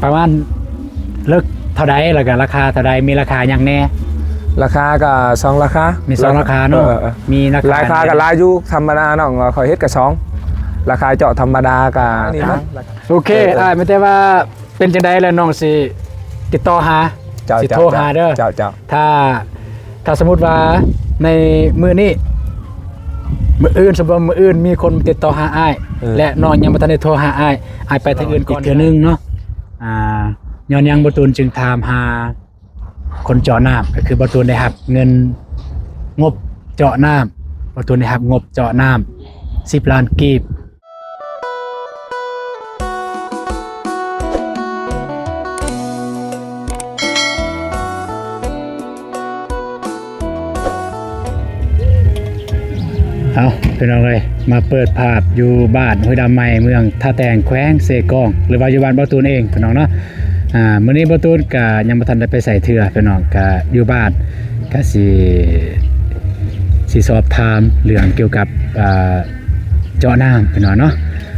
ປະມານເລິກເທົ່າໃດ ແລ້ວກໍລາຄາເທົ່າໃດ ມີລາຄາຫຍັງແດ່? ລາຄາກໍສອງລາຄາ ມີສອງລາຄາເນາະ ເອີໆໆ ມີລາຄາ ລາຄາກໍຫຼາຍຢູ່ ທຳມະດານ້ອງວ່າຂ້ອຍເຮັດກໍສອງ ລາຄາເຈາະທຳມະດາກໍນີ້ມັນ ໂອເຄ ເອີໆ ອ້າຍ ມີແຕ່ວ່າ ເປັນຈັ່ງໃດແລ້ວນ້ອງຊິຕິດຕໍ່ຫາ ເຈົ້າ ຊິໂທຫາເດີ ເຈົ້າ ເຈົ້າ ຖ້າ ຖ້າສົມມຸດວ່າໃນມື້ນີ້ ມື້ອື່ນ ສົມມຸດວ່າມື້ອື່ນມີຄົນຕິດຕໍ່ຫາອ້າຍ ເອີ ແລະ ນ້ອງຍັງບໍ່ທັນໄດ້ໂທຫາອ້າຍ ອ້າຍໄປທາງອື່ນກ່ອນອີກເທື່ອໜຶ່ງເນາະ ອ່າ ຍ້ອນຫຍັງບໍ່ຕູນຈຶ່ງຖາມຫາຄົນເຈາະນ້ຳ ກໍຄືບໍ່ຕູນໄດ້ຮັບເງິນງົບເຈາະນ້ຳ ບໍ່ຕູນໄດ້ຮັບງົບເຈາະນ້ຳສິບລ້ານກີບ. ເອົາ ພີ່ນ້ອງເອີຍ ມາເປີດພາບຢູ່ບ້ານຫ້ວຍດຳໃໝ່ ເມືອງທ່າແຕງ ແຂວງເຊກອງ ຫຼືວ່າຢູ່ບ້ານບ່າວຕູນເອງ ພີ່ນ້ອງເນາະ. ອ່າ ມື້ນີ້ບ່າວຕູນກະຍັງບໍ່ທັນໄດ້ໄປໃສເທື່ອ ພີ່ນ້ອງ ກະຢູ່ບ້ານ ກະຊິ ຊິສອບຖາມເລື່ອງກ່ຽວກັບ ອ່າ ເຈາະນ້ຳ ພີ່ນ້ອງເນາະ.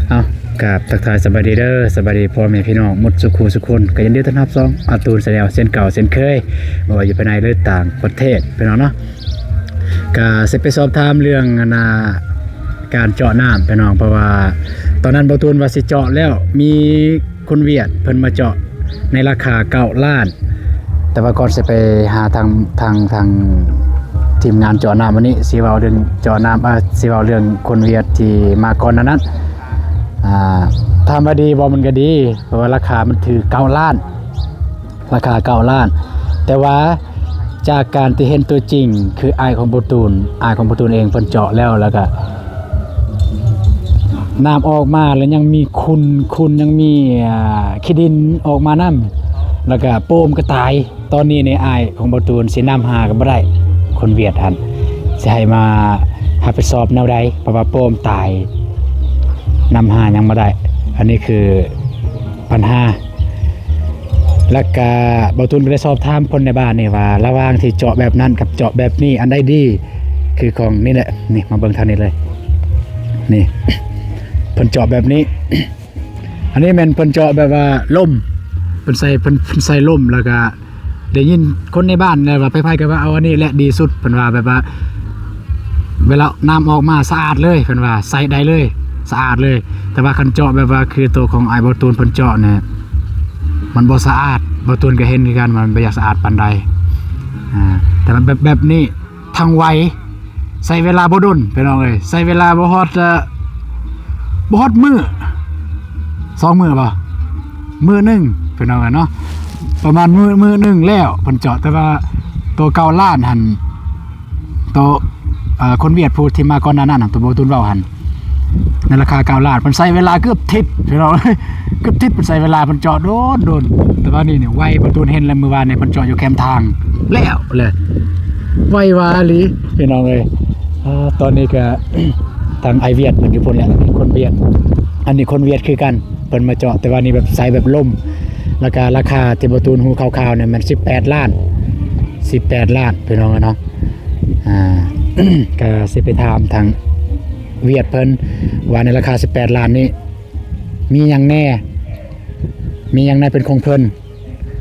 ເອົາ ກາບທັກທາຍສະບາຍດີເດີ ສະບາຍດີພໍ່ແມ່ພີ່ນ້ອງໝົດສູ່ຄູ່ສູ່ຄົນ ກໍຍິນດີຕ້ອນຮັບຊ່ອງອາຕູນແຊນແນວເຊັ່ນເກົ່າເຊັ່ນເຄີຍ ບໍ່ວ່າຢູ່ພາຍໃນ ຫຼື ຕ່າງປະເທດ ພີ່ນ້ອງເນາະ. ກະຊິໄປສອບຖາມເລື່ອງ ອັນນ່າ ການເຈາະນ້ຳ ພີ່ນ້ອງ ເພາະວ່າຕອນນັ້ນບ່າວຕູນວ່າຊິເຈາະແລ້ວ ມີ ຄົນຫວຽດເພິ່ນມາເຈາະໃນລາຄາເກົ້າລ້ານ ແຕ່ວ່າກ່ອນຊິໄປຫາທາງ ທາງ ທາງທີມງານເຈາະນ້ຳ ວັນນີ້ຊິເວົ້າເລື່ອງເຈາະນ້ຳ ເອີ ຊິເວົ້າເລື່ອງຄົນຫວຽດທີ່ມາກ່ອນໜ້ານັ້ນ ອ່າ ຖາມວ່າດີບໍ່? ມັນກໍດີ ເພາະວ່າລາຄາມັນຖືກເກົ້າລ້ານ ລາຄາເກົ້າລ້ານ ແຕ່ວ່າຈາກການທີ່ເຫັນຕົວຈິງ ຄືອ້າຍຂອງບໍ່ຕູນ ອ້າຍຂອງບໍ່ຕູນເອງເພິ່ນເຈາະແລ້ວ ແລ້ວກໍ ນ້ຳອອກມາແລ້ວຍັງມີຂຸ່ນ ຂຸ່ນ ຍັງມີ ອ່າ ຂີ້ດິນອອກມານຳ ແລ້ວກະໂປມກໍຕາຍ. ຕອນນີ້ນີ້ອ້າຍຂອງບ່າວຕູນຊິນຳຫາກໍບໍ່ໄດ້ ຄົນຫວຽດຫັ້ນ ຊິໃຫ້ມາຮັບຜິດຊອບແນວໃດ ເພາະວ່າໂປມຕາຍ ນຳຫາຍັງບໍ່ໄດ້ ອັນນີ້ຄື ບັນຫາ ແລ້ວກະບ່າວຕູນກໍໄດ້ສອບຖາມຄົນໃນບ້ານນີ້ວ່າ ລະຫວ່າງທີ່ເຈາະແບບນັ້ນກັບເຈາະແບບນີ້ ອັນໃດດີ? ຄືຂອງນີ້ແຫຼະ ນີ້ ມາເບິ່ງທາງນີ້ເລີຍ ນີ້ ເພິ່ນເຈາະແບບນີ້ ອັນນີ້ແມ່ນເພິ່ນເຈາະແບບວ່າລົມ ເພິ່ນໃສ່ ເພິ່ນ ເພິ່ນໃສ່ລົມ ແລ້ວກະ ໄດ້ຍິນຄົນໃນບ້ານແຫຼະວ່າ ໃຜໆກໍວ່າເອົາອັນນີ້ແຫຼະດີສຸດ ເພິ່ນວ່າແບບວ່າ ເວລານ້ຳອອກມາສະອາດເລີຍ ເພິ່ນວ່າໃຊ້ໄດ້ເລີຍ ສະອາດເລີຍ. ແຕ່ວ່າຄັນເຈາະແບບວ່າຄືໂຕຂອງອ້າຍບ່າວຕູນເພິ່ນເຈາະນີ້ ມັນບໍ່ສະອາດ ບ່າວຕູນກໍເຫັນຄືກັນວ່າມັນບໍ່ຢາກສະອາດປານໃດ ອ່າ ແຕ່ວ່າແບບ ແບບນີ້ທັງໄວ ໃຊ້ເວລາບໍ່ດົນ ພີ່ນ້ອງເອີຍ ໃຊ້ເວລາບໍ່ຮອດ ເອີ ບໍ່ຮອດມື້ ສອງມື້ບໍ່? ມື້ໜຶ່ງ ພີ່ນ້ອງເອີຍເນາະ ປະມານມື້ ມື້ໜຶ່ງແລ້ວເພິ່ນເຈາະ. ແຕ່ວ່າໂຕເກົ້າລ້ານຫັ້ນ ໂຕ ເອີ ຄົນຫວຽດຜູ້ທີ່ມາກ່ອນໜ້ານັ້ນ ໂຕບໍ່ຕູນເວົ້າຫັ້ນ ໃນລາຄາເກົ້າລ້ານ ເພິ່ນໃຊ້ເວລາເກືອບທິດ ພີ່ນ້ອງເອີຍ ເກືອບທິດ ເພິ່ນໃຊ້ເວລາ ເພິ່ນເຈາະດົນໆ. ແຕ່ວ່ານີ້ນີ້ໄວ ບ່າວຕູນເຫັນແລ້ວ ມື້ວານນີ້ເພິ່ນເຈາະຢູ່ແຄມທາງ ແລ້ວແຫຼະ ໄວວາອີ່ຫຼີ ພີ່ນ້ອງເອີຍ. ອ່າ ຕອນນີ້ກະ ທາງອ້າຍຫວຽດເພິ່ນຢູ່ພຸ້ນແຫຼະ ຄົນຫວຽດ ອັນນີ້ຄົນຫວຽດຄືກັນ ເພິ່ນມາເຈາະ ແຕ່ວ່ານີ້ແບບໃຊ້ແບບລົມ ແລ້ວກະລາຄາທີ່ບ່າວຕູນຮູ້ຄ່າວໆນີ້ແມ່ນສິບແປດລ້ານ ສິບແປດລ້ານ ພີ່ນ້ອງເນາະ. ອ່າ ກະຊິໄປຖາມທາງຫວຽດເພິ່ນວ່າໃນລາຄາສິບແປດລ້ານນີ້ ມີຫຍັງແດ່ ມີຫຍັງແດ່ເປັນຂອງເພິ່ນ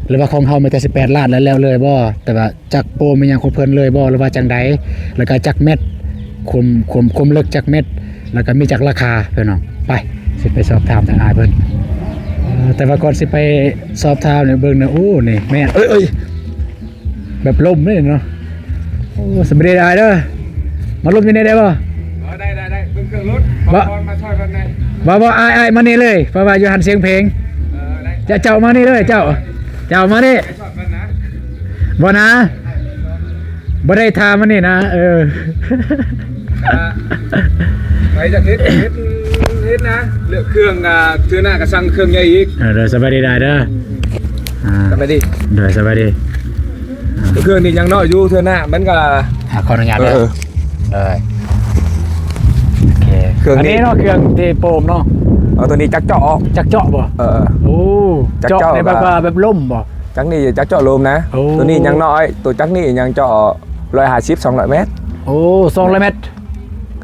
ຫຼືວ່າຂອງເຮົາມີແຕ່ສິບແປດລ້ານແລ້ວ ແລ້ວເລີຍບໍ່? ແຕ່ວ່າຈັກໂປມອີ່ຫຍັງຂອງເພິ່ນເລີຍບໍ່ ຫຼືວ່າຈັ່ງໃດ? ແລ້ວກະຈັກແມັດ ຄວາມ ຄວາມ ຄວາມເລິກຈັກແມັດ ແລ້ວກະມີຈັກລາຄາ ພີ່ນ້ອງ. ໄປ ຊິໄປສອບຖາມທາງອ້າຍເພິ່ນ ເອີ ແຕ່ວ່າກ່ອນຊິໄປສອບຖາມນີ້ ເບິ່ງນະ ໂອ້ ນີ້ແມ່ນ ເອີຍ ເອີຍ ແບບລົມເດ້ເນາະ. ໂອ້ ສະບາຍດີອ້າຍເດີ ມາລົມຢູ່ນີ້ໄດ້ບໍ່? ເອີ ໄດ້ ໄດ້ ໄດ້ ເບິ່ງເຄື່ອງລົດ ບໍ່ ມາຊ່ອຍເພິ່ນແດ່. ບໍ່ ບໍ່ ອ້າຍ ອ້າຍ ມານີ້ເລີຍ ເພາະວ່າຢູ່ຫັ້ນສຽງເພງ. ເອີ ໄດ້ ເຈົ້າ ເຈົ້າມານີ້ເລີຍ ເຈົ້າ ເຈົ້າມານີ້. ໄປຊ່ອຍເພິ່ນນະ ບໍ່ນະ ບໍ່ໄດ້ຖາມມານີ້ນະ ເອີ. ອ່າ ໃຜຢາກເຮັດ ເຮັດ ເຮັດນະ ເລືອກເຄື່ອງ ອ່າ ເທື່ອໜ້າກໍສັ່ງເຄື່ອງໃຫຍ່ອີກ. ເອີ ໂດຍ ສະບາຍດີຫຼາຍເດີ. ອ່າ ສະບາຍດີ ໂດຍ ສະບາຍດີ. ອ່າ ເຄື່ອງນີ້ຍັງນ້ອຍຢູ່ ເທື່ອໜ້າມັນກໍ ອ່າ ຂໍອະນຸຍາດເດີ. ເອີ ເອີ ໂດຍ ໂອເຄ ເຄື່ອງນີ້ ອັນນີ້ເນາະ ເຄື່ອງທີ່ໂປມເນາະ. ເອີ ໂຕນີ້ຈັກເຈາະອອກ ຈັກເຈາະບໍ່? ເອີ ໂອ້ ຈັກເຈາະ ເຈາະໃນແບບວ່າແບບລົມບໍ່? ຈັກນີ້ຈັກເຈາະລົມນະ. ໂອ້ ໂຕນີ້ຍັງນ້ອຍ ໂຕຈັກນີ້ຍັງເຈາະຮ້ອຍຫ້າສິບ ສອງຮ້ອຍແມັດ. ໂອ້ ສອງຮ້ອຍແມັດ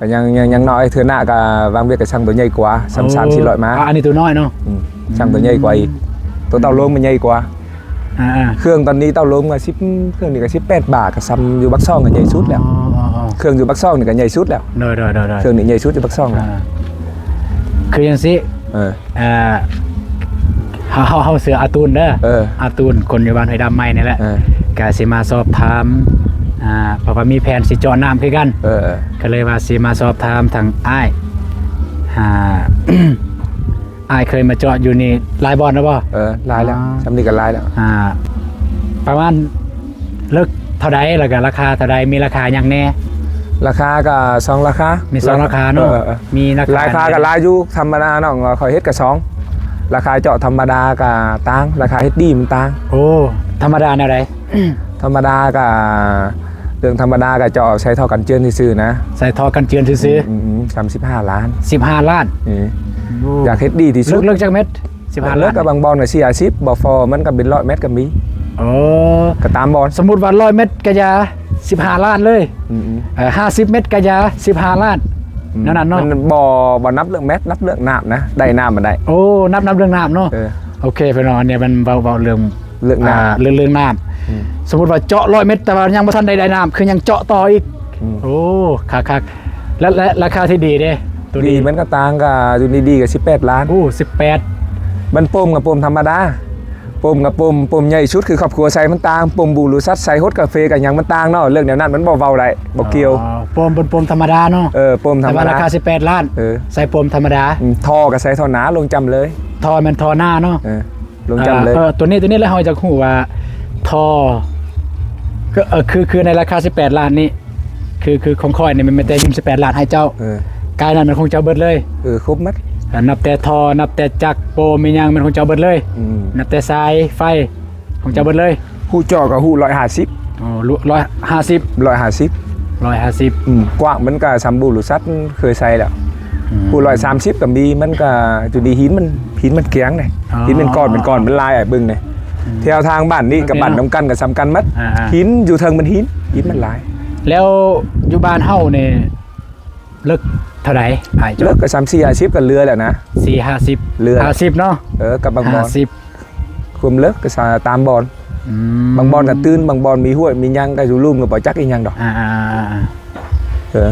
ກໍຍັງ ຍັງ ຍັງນ້ອຍ ເທື່ອໜ້າກໍວາງວຽກກໍຊ່າງໂຕໃຫຍ່ກວ່າ ຊ່າງ ໂອ້ ສາມສີ່ຮ້ອຍມາ. ອ່າ ອັນນີ້ໂຕນ້ອຍເນາະ. ອືມ ຊ່າງໂຕໃຫຍ່ກວ່າອີກ. ຕົວເຕົ້າໂລມມັນໃຫຍ່ກວ່າ. ອ່າໆ ເຄື່ອງຕອນນີ້ເຕົ້າໂລມກໍສິບ ເຄື່ອງນີ້ກໍສິບແປດບາ ກໍສ່ຳຢູ່ປາກຊ່ອງກໍໃຫຍ່ສຸດແລ້ວ. ອໍໆໆ ເຄື່ອງຢູ່ປາກຊ່ອງນີ້ກໍໃຫຍ່ສຸດແລ້ວ. ໂດຍໆໆໆ ເຄື່ອງນີ້ໃຫຍ່ສຸດຢູ່ປາກຊ່ອງ. ອ່າ ຄືຈັ່ງຊີ້ ເອີ ອ່າ ເຮົາ ເຮົາ ເຮົາຊື່ອາຕູນເດີ. ເອີ ອາຕູນ ຄົນຢູ່ບ້ານຫ້ວຍດຳໃໝ່ນີ້ແຫຼະ. ເອີ ກະຊິມາສອບຖາມ ອ່າ ເພາະວ່າມີແຜນຊິເຈາະນ້ຳຄືກັນ. ເອີ ເອີ ກໍເລີຍວ່າຊິມາສອບຖາມທາງອ້າຍ ອ່າ ອ້າຍເຄີຍມາເຈາະຢູ່ນີ້ຫຼາຍບ່ອນແລ້ວບໍ່? ເອີ ຫຼາຍແລ້ວ. ອໍ ສ່ຳນີ້ກໍຫຼາຍແລ້ວ. ອ່າ ປະມານເລິກເທົ່າໃດ ແລ້ວກໍລາຄາເທົ່າໃດ ມີລາຄາຫຍັງແດ່? ລາຄາກໍສອງລາຄາ. ມີສອງລາຄາເນາະ. ເອີ ເອີ ມີລາຄາ ລາຄາກໍຫຼາຍຢູ່. ທຳມະດານ້ອງຂ້ອຍເຮັດກໍສອງ ລາຄາເຈາະທຳມະດາກໍຕ່າງ ລາຄາເຮັດດີມັນຕ່າງ. ໂອ້ ທຳມະດາແນວໃດ? ທຳມະດາກໍ ເລື່ອງທຳມະດາກໍເຈາະໃສ່ທໍ່ກັນເຈື່ອນຊື່ໆນະ. ໃສ່ທໍ່ກັນເຈື່ອນຊື່ໆ. ອືມໆ ສາມສິບຫ້າລ້ານ. ສິບຫ້າລ້ານ. ເອີ ໂອ້ ຢາກເຮັດດີທີ່ສຸດ. ເລິກ ເລິກຈັກເມັດ? ສິບຫ້າລ້ານ. ເລິກກໍບາງບ່ອນກໍສີ່ຫ້າສິບ ບໍ່ພໍມັນກໍເປັນຮ້ອຍເມັດກໍມີ. ໂອ້ ກໍຕາມບ່ອນ. ສົມມຸດວ່າຮ້ອຍເມັດກະຢາ ສິບຫ້າລ້ານເລີຍ. ອືມໆ ເອີ ຫ້າສິບເມັດກະຢາ ສິບຫ້າລ້ານ. ອືມ ແນວນັ້ນເນາະ. ມັນບໍ່ ບໍ່ນັບເລື່ອງແມັດ ນັບເລື່ອງນ້ຳນະ ໄດ້ນ້ຳມັນໄດ້. ໂອ້ ນັບ ນັບເລື່ອງນ້ຳເນາະ. ເອີ ໂອເຄ ພີ່ນ້ອງ ອັນນີ້ມັນເວົ້າ ເວົ້າເລື່ອງ ເລື່ອງນ້ຳ ອ່າ ເລື່ອງ ເລື່ອງນ້ຳ. ອືມ ສົມມຸດວ່າເຈາະຮ້ອຍເມັດ ແຕ່ວ່າຍັງບໍ່ທັນໄດ້ ໄດ້ນ້ຳ ຄືຍັງເຈາະຕໍ່ອີກ. ອືມ ໂອ້ ຄັກໆ. ແລະ ແລະ ລາຄາທີ່ດີເດ້ ໂຕນີ້? ດີມັນກໍຕ່າງກັນ ຢູ່ນີ້ດີກໍສິບແປດລ້ານ. ໂອ້ ສິບແປດ. ມັນປົມກັບປົມທຳມະດາ ປົມກັບປົມ ປົມໃຫຍ່ສຸດຄືຄອບຄົວໃສ່ມັນຕ່າງ ປົມບໍລິສັດໃສ່ໂຮດກາເຟກັນຫຍັງມັນຕ່າງເນາະ. ເລື່ອງແນວນັ້ນມັນບໍ່ເວົ້າໄດ້ ບໍ່ກ່ຽວ. ອໍ ປົມ ປົມ ປົມທຳມະດາເນາະ. ເອີ ປົມທຳມະດາ. ແຕ່ວ່າລາຄາສິບແປດລ້ານ. ເອີ ໃສ່ປົມທຳມະດາ. ອືມ ທໍ່ກໍໃສ່ທໍ່ໜາລົງຈ້ຳເລີຍ. ທໍ່ແມ່ນທໍ່ໜາເນາະ. ເອີ ລົງຈ້ຳເລີຍ. ເອີ ໂຕນີ້ ໂຕນີ້ແຫຼະ ເຮົາຢາກຮູ້ວ່າທໍ່ ຄື ເອີ ຄື ຄືໃນລາຄາສິບແປດລ້ານນີ້ ຄື ຄືຂອງຂ້ອຍນີ້ ແມ່ນແຕ່ຢືມສິບແປດລ້ານໃຫ້ເຈົ້າ. ເອີ ກາຍນັ້ນແມ່ນຂອງເຈົ້າເບິດເລີຍ. ເອີ ຄົບໝົດ. ເອີ ນັບແຕ່ທໍ່ ນັບແຕ່ຈັກ ໂປແມ່ນຫຍັງ ແມ່ນຂອງເຈົ້າເບິດເລີຍ. ອືມ ນັບແຕ່ສາຍໄຟ ຂອງເຈົ້າເບິດເລີຍ. ຮູເຈາະກໍຮູຮ້ອຍຫ້າສິບ. ອໍ ຮ້ອຍຫ້າສິບ. ຮ້ອຍຫ້າສິບ. ຮ້ອຍຫ້າສິບ. ອືມ ກວ້າງມັນກໍສ່ຳບໍລິສັດເຄີຍໃສ່ແລ້ວ. ອືມ ຮູຮ້ອຍສາມສິບກໍມີ. ມັນກໍຢູ່ດີ ຫີນມັນ ຫີນມັນກຽງເດ້. ອໍ ຫີນເປັນກ້ອນເປັນກ້ອນ ມັນຫຼາຍ ອ້າຍເບິ່ງເດ້. ອືມ ແຖວທາງບ້ານນີ້ກັບບ້ານນຳກັນກໍສ່ຳກັນໝົດ. ອ່າໆ ຫີນຢູ່ເທິງມັນຫີນ ຫີນມັນຫຼາຍ. ແລ້ວຢູ່ບ້ານເຮົານີ້ ເລິກເທົ່າໃດອ້າຍ? ເລິກກໍສ່ຳສີ່ຫ້າສິບກໍເຫຼືອແລ້ວນະ. ສີ່ຫ້າສິບ ເຫຼືອ ຫ້າສິບເນາະ. ເອີ ກັບບາງບ່ອນ ຫ້າສິບ ຄວາມເລິກກໍສາ ຕາມບ່ອນ. ອືມ ບາງບ່ອນກໍຕື້ນ ບາງບ່ອນມີຫ້ວຍມີຫຍັງ ກໍຢູ່ລຸ່ມກໍບໍ່ຈັກອີຫຍັງດອກ. ອ່າໆໆໆ ເອີ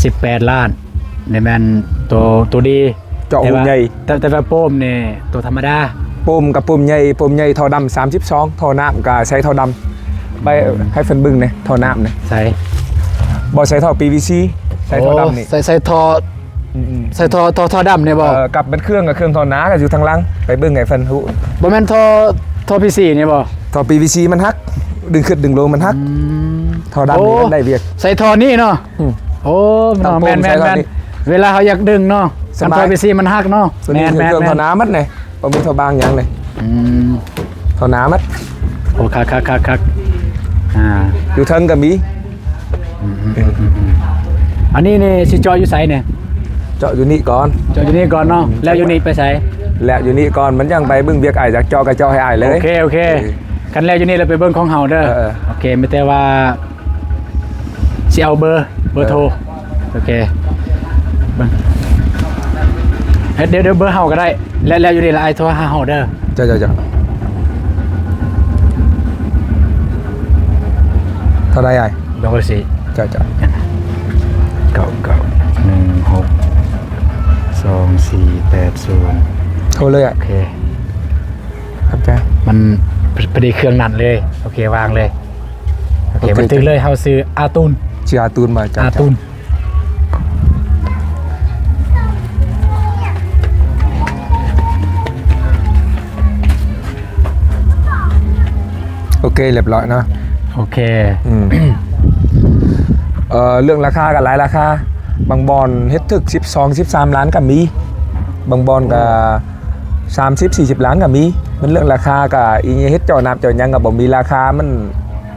ສິບແປດລ້ານນີ້ແມ່ນໂຕ ໂຕດີ. ເຈາະຮູໃຫຍ່ ແຕ່ວ່າ ແຕ່ ແຕ່ວ່າປົມນີ້ໂຕທຳມະດາ. ປົມກັບປົມໃຫຍ່ ປົມໃຫຍ່ທໍ່ດຳສາມສິບສອງ ທໍ່ນ້ຳກໍໃສ່ທໍ່ດຳ. ໄປ ອືມ ໃຫ້ເພິ່ນເບິ່ງແດ່ ທໍ່ນ້ຳນີ້. ໃສ່ ບໍ່ໃສ່ທໍ່ PVC ໃສ່ທໍ່ດຳນີ້. ໂອ້ ໃສ່ ໃສ່ທໍ່ ອືມໆ ໃສ່ທໍ່ ທໍ່ ທໍ່ດຳນີ້ບໍ່? ເອີ ກັບເປັນເຄື່ອງ ກັບເຄື່ອງທໍ່ໜາກໍຢູ່ທາງຫຼັງ ໄປເບິ່ງໃຫ້ເພິ່ນຮູ້. ບໍ່ແມ່ນທໍ່ ທໍ່ PVC ນີ້ບໍ່? ທໍ່ PVC ມັນຫັກ ດຶງຂຶ້ນດຶງລົງມັນຫັກ. ອືມ ທໍ່ດຳນີ້ມັນໄດ້ວຽກ. ໃສ່ທໍ່ນີ້ເນາະ. ອືມ ໂອ້ ແມ່ນໆ ເວລາເຮົາຢາກດຶງເນາະ ຄັນທໍ່ PVC ມັນຫັກເນາະ. ແມ່ນໆ ເຄື່ອງທໍ່ໜາໝົດນີ້ ບໍ່ມີທໍ່ບາງຫຍັງເລີຍ. ອືມ ທໍ່ໜາໝົດ. ໂອ້ ຄັກໆໆໆ ອ່າ ຢູ່ເທິງກໍມີ. ອືມໆໆໆ ອັນນີ້ນີ້ຊິເຈາະຢູ່ໃສນີ້? ເຈາະຢູ່ນີ້ກ່ອນ. ເຈາະຢູ່ນີ້ກ່ອນເນາະ. ແລ້ວຢູ່ນີ້ໄປໃສ? ແລ້ວຢູ່ນີ້ກ່ອນ ມັນຈັ່ງໄປເບິ່ງວຽກ. ອ້າຍຢາກເຈາະກໍເຈາະໃຫ້ອ້າຍເລີຍ. ໂອເຄ ໂອເຄ. ຄັນແລ້ວຢູ່ນີ້ແລ້ວໄປເບິ່ງຂອງເຮົາເດີ. ເອີໆ ໂອເຄ ມີແຕ່ວ່າ ຊິເອົາເບີ ເບີໂທ. ເອີ ໂອເຄ ເຮັດ ດຽວ ດຽວເບີເຮົາກໍໄດ້. ແລ້ວ ແລ້ວຢູ່ນີ້ລະ ອ້າຍໂທຫາເຮົາເດີ. ເຈົ້າໆໆ ເທົ່າໃດອ້າຍ? ດຽວຊິ ເຈົ້າໆ ເກົ້າເກົ້າ ໜຶ່ງຫົກ ສອງສີ່ແປດສູນ ໂທເລີຍ. ໂອເຄ ຂອບໃຈ. ມັນ ພໍດີເຄື່ອງນັ້ນເລີຍ. ໂອເຄ ວາງເລີຍ. ໂອເຄ ໂອເຄ ມັນຖືກເລີຍ. ເຮົາຊື່ອາຕູນ. ຊື່ອາຕູນບໍ່? ເຈົ້າ ອາຕູນ. ໂອເຄ ລຽບຮ້ອຍເນາະ. ໂອເຄ ອືມ ເອີ ເລື່ອງລາຄາກໍຫຼາຍລາຄາ. ບາງບ່ອນເຮັດຖືກສິບສອງ ສິບສາມລ້ານກໍມີ. ບາງບ່ອນກໍ ໂອ້ ສາມສິບ ສີ່ສິບລ້ານກໍມີ. ມັນເລື່ອງລາຄາ ກໍອີ່ຫຍັງ ເຮັດເຈາະນ້ຳເຈາະຫຍັງກໍບໍ່ມີລາຄາ ມັນ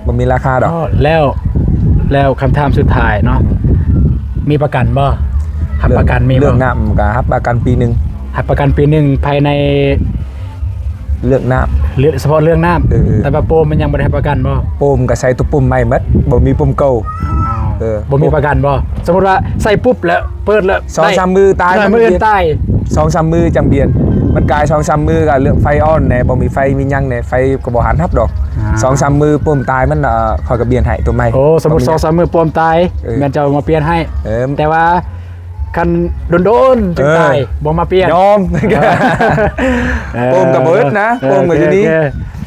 ບໍ່ມີລາຄາດອກ. ອໍ ແລ້ວ ແລ້ວຄຳຖາມສຸດທ້າຍເນາະ ອືມ ມີປະກັນບໍ່? ຮັບປະກັນມີບໍ່? ເລື່ອງນ້ຳກໍຮັບປະກັນປີໜຶ່ງ. ຮັບປະກັນປີໜຶ່ງ ພາຍໃນ ເລື່ອງນ້ຳ ເລື່ອງ ສະເພາະເລື່ອງນ້ຳ. ເອີໆ ແຕ່ວ່າໂປມມັນຍັງບໍ່ໄດ້ຮັບປະກັນບໍ່? ໂປມກໍໃສ່ຕົວປຸ່ມໃໝ່ໝົດ ບໍ່ມີປຸ່ມເກົ່າ. ອໍ ເອີ ບໍ່ມີປະກັນບໍ່? ສົມມຸດວ່າໃສ່ປຸບແລ້ວເປີດແລ້ວ ສອງສາມມື້ຕາຍ ມື້ອື່ນຕາຍ ສອງສາມມື້ຈັ່ງປ່ຽນ. ມັນກາຍສອງສາມມື້ກໍເລື່ອງໄຟອ່ອນແດ່ ບໍ່ມີໄຟມີຫຍັງແດ່ ໄຟກໍບໍ່ຫັນຮັບດອກ. ອ່າ ສອງສາມມື້ປົມຕາຍມັນ ເອີ ຂ້ອຍກໍປ່ຽນໃຫ້ຕົວໃໝ່. ໂອ້ ສົມມຸດສອງສາມມື້ປົມຕາຍ ເອີ ແມ່ນເຈົ້າມາປ່ຽນໃຫ້. ເອີ ແຕ່ວ່າຄັນດົນໆຈຶ່ງຕາຍ ເອີ ບໍ່ມາປ່ຽນ ຍອມ. ເອີ ປົມກໍບໍ່ເອີດນະ ເອີ ປົມກໍຢູ່ນີ້.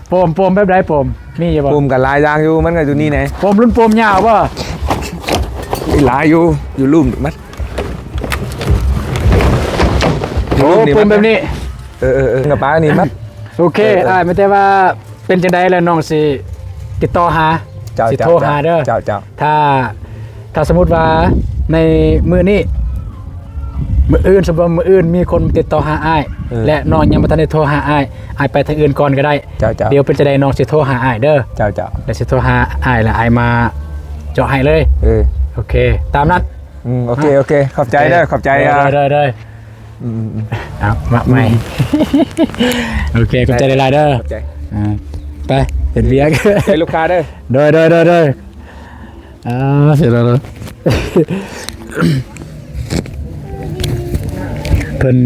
ໂອເຄ ໂອເຄ ປົມ ປົມແບບໃດປົມ? ມີຢູ່ບໍ່? ປົມກໍຫຼາຍຢ່າງຢູ່ ມັນກໍຢູ່ນີ້ແດ່. ປົມລຸ້ນປົມຍາວບໍ່? ຫຼາຍຢູ່ ຢູ່ລຸ່ມມັນ. ໂອ້ ຢູ່ລຸ່ມນີ້ ປົມແບບນີ້. ເອີໆໆ ກະປານີ້ມັດ. ໂອເຄ ເອີໆ ອ້າຍ ມີແຕ່ວ່າເປັນຈັ່ງໃດແລ້ວນ້ອງຊິຕິດຕໍ່ຫາ. ເຈົ້າ ຊິໂທຫາເດີ. ເຈົ້າ ເຈົ້າ ເຈົ້າ. ຖ້າ ຖ້າສົມມຸດວ່າໃນມື້ນີ້ ມື້ອື່ນ ສົມມຸດວ່າມື້ອື່ນມີຄົນຕິດຕໍ່ຫາອ້າຍ ເອີ ແລະ ນ້ອງຍັງບໍ່ທັນໄດ້ໂທຫາອ້າຍ ອ້າຍໄປທາງອື່ນກ່ອນກໍໄດ້. ເຈົ້າ ເຈົ້າ. ດຽວເປັນຈັ່ງໃດນ້ອງຊິໂທຫາອ້າຍເດີ. ເຈົ້າ ເຈົ້າ. ແລ້ວຊິໂທຫາອ້າຍ ແລ້ວອ້າຍມາເຈາະໃຫ້ເລີຍ. ເອີ ໂອເຄ ຕາມນັ້ນ. ອືມ ໂອເຄ ໂອເຄ ຂອບໃຈເດີ ຂອບໃຈ. ເດີ ເດີ ເດີ. ອືມໆໆ ເອົາ ມາໃໝ່. ໂອເຄ ຂອບໃຈຫຼາຍໆເດີ. ຂອບໃຈ. ອ່າ ໄປເຮັດວຽກ ໃຫ້ລູກຄ້າເດີ. ໂດຍ ໂດຍ ໂດຍ ໂດຍ. ອ່າ ເສຍແລ້ວເນາະ ເພິ່ນ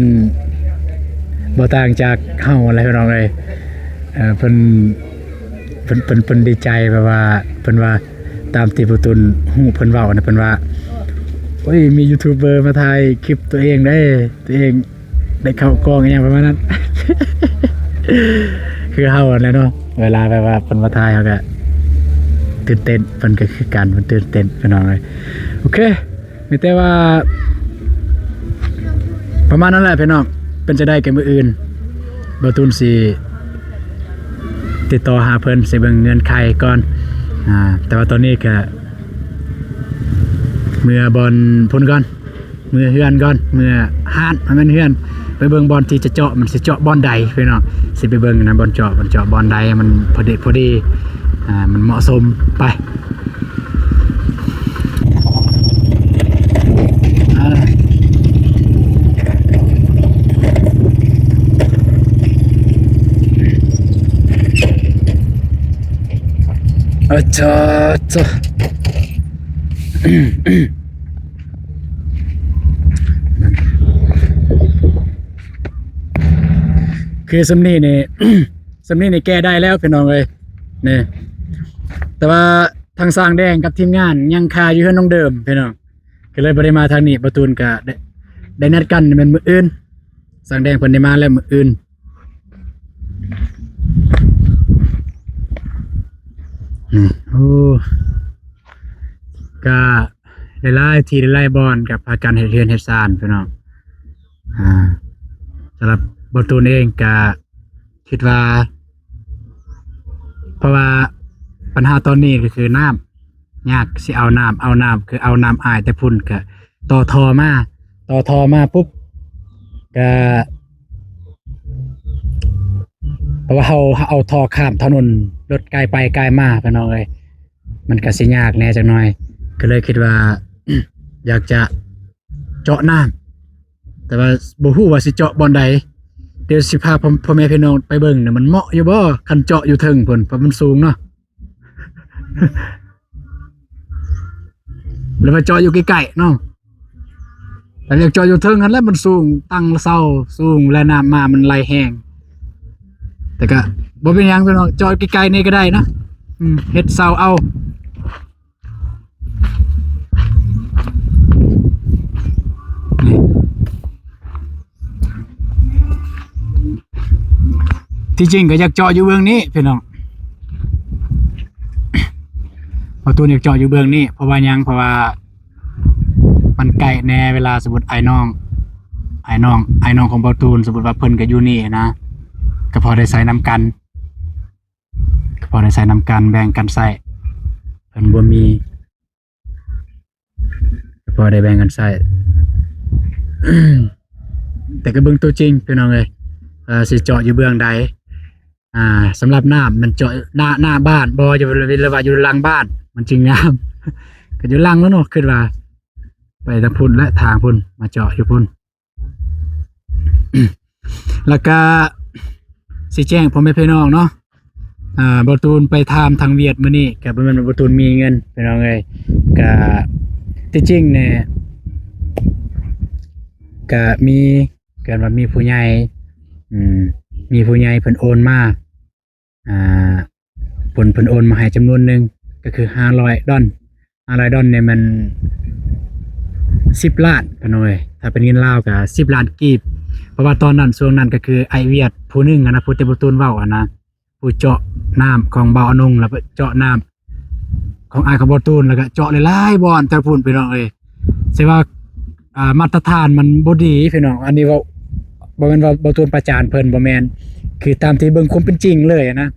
ບໍ່ຕ່າງຈາກເຮົາຫັ້ນແຫຼະ ພີ່ນ້ອງເອີຍ. ເອີ ເພິ່ນ ເພິ່ນ ເພິ່ນ ເພິ່ນດີໃຈ ແບບວ່າ ເພິ່ນວ່າ ຕາມທີ່ບໍ່ຕູນຮູ້ເພິ່ນເວົ້ານະ ເພິ່ນວ່າ ໂອ້ຍ ມີຢູທູບເບີມາຖ່າຍຄລິບຕົວເອງເດ້ ຕົວເອງ ໄດ້ເຂົ້າກ້ອງອີຫຍັງປະມານນັ້ນ ຄືເຮົາຫັ້ນແຫຼະເນາະ ເວລາແບບວ່າເພິ່ນມາຖ່າຍເຮົາກະຕື່ນເຕັ້ນ ເພິ່ນກະຄືກັນ ເພິ່ນຕື່ນເຕັ້ນ ພີ່ນ້ອງເອີຍ. ໂອເຄ ມີແຕ່ວ່າປະມານນັ້ນແຫຼະພີ່ນ້ອງ ເປັນຈັ່ງໃດກະມື້ອື່ນ ບ່າວຕູນຊິຕິດຕໍ່ຫາເພິ່ນ ຊິເບິ່ງເງື່ອນໄຂກ່ອນ ອາ ແຕ່ວ່າຕອນນີ້ກະເມືອບ່ອນພຸ້ນກ່ອນ. ເມືອເຮືອນກ່ອນ ເມືອຮ້ານ ບໍ່ແມ່ນເຮືອນ ໄປເບິ່ງບ່ອນທີ່ຈະເຈາະ ມັນຊິເຈາະບ່ອນໃດພີ່ນ້ອງ ຊິໄປເບິ່ງນະ ບ່ອນເຈາະ ມັນເຈາະບ່ອນໃດມັນພໍດີ ພໍດີ ອ່າ ມັນເໝາະສົມ ໄປ. ອາ ເຈາະ ເຈາະ. ຄືສ່ຳນີ້ນີ້ ສ່ຳນີ້ນີ້ແກ້ໄດ້ແລ້ວພີ່ນ້ອງເອີຍ ນີ້ ແຕ່ວ່າທາງຊ່າງແດງກັບທີມງານຍັງຄາຢູ່ເຮືອນນ້ອງເດີມພີ່ນ້ອງ ກໍເລີຍບໍ່ໄດ້ມາທາງນີ້. ບ່າວຕູນກະໄດ້ ໄດ້ນັດກັນແມ່ນມື້ອື່ນ ຊ່າງແດງເພິ່ນໄດ້ມາແລ້ວມື້ອື່ນ. ນີ້ ໂອ້ ກະຫຼາຍໆທີ່ຫຼາຍໆບ່ອນກະພາກັນເຮັດເຮືອນເຮັດຊານພີ່ນ້ອງ. ອ່າ ສຳລັບບ່າວຕູນເອງກະຄິດວ່າ ເພາະວ່າບັນຫາຕອນນີ້ກໍຄືນ້ຳ ຍາກຊິເອົານ້ຳ ເອົານ້ຳ ຄືເອົານ້ຳອ້າຍແຕ່ພຸ້ນ ກະຕໍ່ທໍ່ມາ ຕໍ່ທໍ່ມາປຸບ ກະ ເພາະວ່າເຮົາ ເຮົາເອົາທໍ່ຂ້າມຖະໜົນ ລົດກາຍໄປກາຍມາ ພີ່ນ້ອງເອີຍ ມັນກະຊິຍາກແດ່ຈັກໜ້ອຍ ກໍເລີຍຄິດວ່າ ຢາກຈະເຈາະນ້ຳ ແຕ່ວ່າບໍ່ຮູ້ວ່າຊິເຈາະບ່ອນໃດ. ດຽວຊິພາພໍ່ ພໍ່ແມ່ພີ່ນ້ອງໄປເບິ່ງນະ ມັນເໝາະຢູ່ບໍ່ ຄັນເຈາະຢູ່ເທິງພຸ້ນ ເພາະມັນສູງເນາະ. ແລ້ວໄປເຈາະຢູ່ໃກ້ໆເນາະ ແລ້ວຢາກເຈາະຢູ່ເທິງຫັ້ນແຫຼະ ມັນສູງ ຕັ້ງເສົາສູງ ແລະ ນ້ຳມາມັນໄຫຼແຮງ. ແຕ່ກະບໍ່ເປັນຫຍັງພີ່ນ້ອງ ເຈາະໃກ້ໆນີ້ກໍໄດ້ນະ ອືມ ເຮັດເສົາເອົາ. ນີ້ ທີ່ຈິງກໍຢາກເຈາະຢູ່ເບື້ອງນີ້ພີ່ນ້ອງ ບ່າວຕູນຢາກເຈາະຢູ່ເບື້ອງນີ້ ເພາະວ່າຫຍັງ ເພາະວ່າມັນໃກ້ແດ່ ເວລາສົມມຸດອ້າຍນ້ອງ ອ້າຍນ້ອງ ອ້າຍນ້ອງຂອງບ່າວຕູນ ສົມມຸດວ່າເພິ່ນກໍຢູ່ນີ້ນະ ກໍພໍໄດ້ໃຊ້ນຳກັນ. ກໍພໍໄດ້ໃຊ້ນຳກັນ ແບ່ງກັນໃຊ້ ເພິ່ນບໍ່ມີ ກໍພໍໄດ້ແບ່ງກັນໃຊ້ ແຕ່ກໍເບິ່ງຕົວຈິງພີ່ນ້ອງເອີຍ ວ່າຊິເຈາະຢູ່ເບື້ອງໃດ. ອ່າ ສຳລັບນ້ຳມັນເຈາະໜ້າ ໜ້າບ້ານບໍ່ ຫຼືວ່າຢູ່ຫຼັງບ້ານ ມັນຈຶ່ງງາມ ກໍຢູ່ຫຼັງແລ້ວເນາະ ຄິດວ່າໄປທາງພຸ້ນແຫຼະ ທາງພຸ້ນ ມາເຈາະຢູ່ພຸ້ນ. ແລ້ວກະຊິແຈ້ງພໍ່ແມ່ພີ່ນ້ອງເນາະ ອ່າ ບ່າວຕູນໄປຖາມທາງຫວຽດມື້ນີ້ ກະບໍ່ແມ່ນວ່າບ່າວຕູນມີເງິນພີ່ນ້ອງເອີຍ ກະທີ່ຈິງແນ່ ກະມີ ເກີດວ່າມີຜູ້ໃຫຍ່ ອືມ ມີຜູ້ໃຫຍ່ເພິ່ນໂອນມາ ອ່າ ເພິ່ນ ເພິ່ນໂອນມາໃຫ້ຈຳນວນໜຶ່ງ ກໍຄືຫ້າຮ້ອຍດອນ ຫ້າຮ້ອຍດອນນີ້ແມ່ນສິບລ້ານ ພີ່ນ້ອງເອີຍ ຖ້າເປັນເງິນລາວກໍສິບລ້ານກີບ. ເພາະວ່າຕອນນັ້ນ ຊ່ວງນັ້ນກໍຄືອ້າຍຫວຽດຜູ້ໜຶ່ງຫັ້ນນະ ຜູ້ທີ່ບໍ່ຕູນເວົ້າຫັ້ນນະ ຜູ້ເຈາະນ້ຳຂອງບ່າວອານົງ ແລ້ວເຈາະນ້ຳຂອງອ້າຍຂອງບ່າວຕູນ ແລ້ວກໍເຈາະຫຼາຍໆບ່ອນແຖວພຸ້ນ ພີ່ນ້ອງເອີຍ. ແຕ່ວ່າ ອ່າ ມາດຕະຖານມັນບໍ່ດີ ພີ່ນ້ອງ ອັນນີ້ເວົ້າ ບໍ່ແມ່ນວ່າບ່າວຕູນປະຈານເພິ່ນ ບໍ່ແມ່ນ ຄືຕາມທີ່ເບິ່ງຄວາມເປັນຈິງເລີຍນະ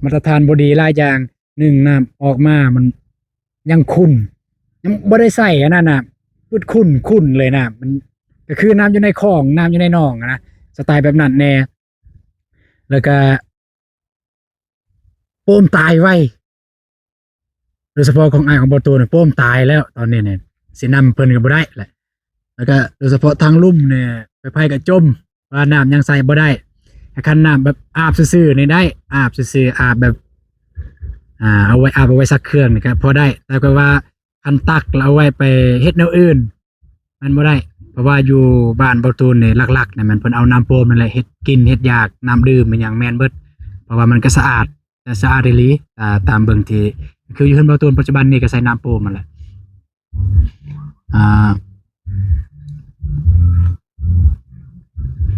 ມາດຕະຖານບໍ່ດີຫຼາຍຢ່າງ. ໜຶ່ງ ນ້ຳອອກມາມັນຍັງຂຸ່ນ ຍັງບໍ່ໄດ້ໃຊ້ອັນນັ້ນນະ ປືດຂຸ່ນ ຂຸ່ນເລີຍນະ ມັນກໍຄືນ້ຳຢູ່ໃນຂອງ ນ້ຳຢູ່ໃນໜອງນະ ສະໄຕແບບນັ້ນແດ່. ແລ້ວກະໂປມຕາຍໄວ ໂດຍສະເພາະຂອງອ້າຍຂອງບ່າວຕູນ ໂປມຕາຍແລ້ວ ຕອນນີ້ນີ້ ຊິນຳເພິ່ນກໍບໍ່ໄດ້ແຫຼະ. ແລ້ວກະໂດຍສະເພາະທາງລຸ່ມນີ້ ໃຜໆກໍຈົ່ມ ວ່ານ້ຳຍັງໃຊ້ບໍ່ໄດ້. ຄັນນ້ຳແບບອາບຊື່ໆນີ້ໄດ້ ອາບຊື່ໆ ອາບແບບ ອ່າ ເອົາໄວ້ອາບ ເອົາໄວ້ຊັກເຄື່ອງນີ້ກໍພໍໄດ້ ແຕ່ກໍວ່າຄັນຕັກແລ້ວເອົາໄວ້ໄປເຮັດແນວອື່ນ ມັນບໍ່ໄດ້. ເພາະວ່າຢູ່ບ້ານບ່າວຕູນນີ້ ຫຼັກໆນີ້ແມ່ນເພິ່ນເອົານ້ຳໂປມນີ້ແຫຼະເຮັດກິນເຮັດຢາກ ນ້ຳດື່ມອີ່ຫຍັງແມ່ນເບິດ ເພາະວ່າມັນກໍສະອາດ ແຕ່ສະອາດອີ່ຫຼີ ອ່າ ຕາມເບິ່ງທີ່ ຄືຢູ່ເຮືອນບ່າວຕູນປັດຈຸບັນນີ້ກໍໃຊ້ນ້ຳໂປມຫັ້ນແຫຼະ. ອ່າ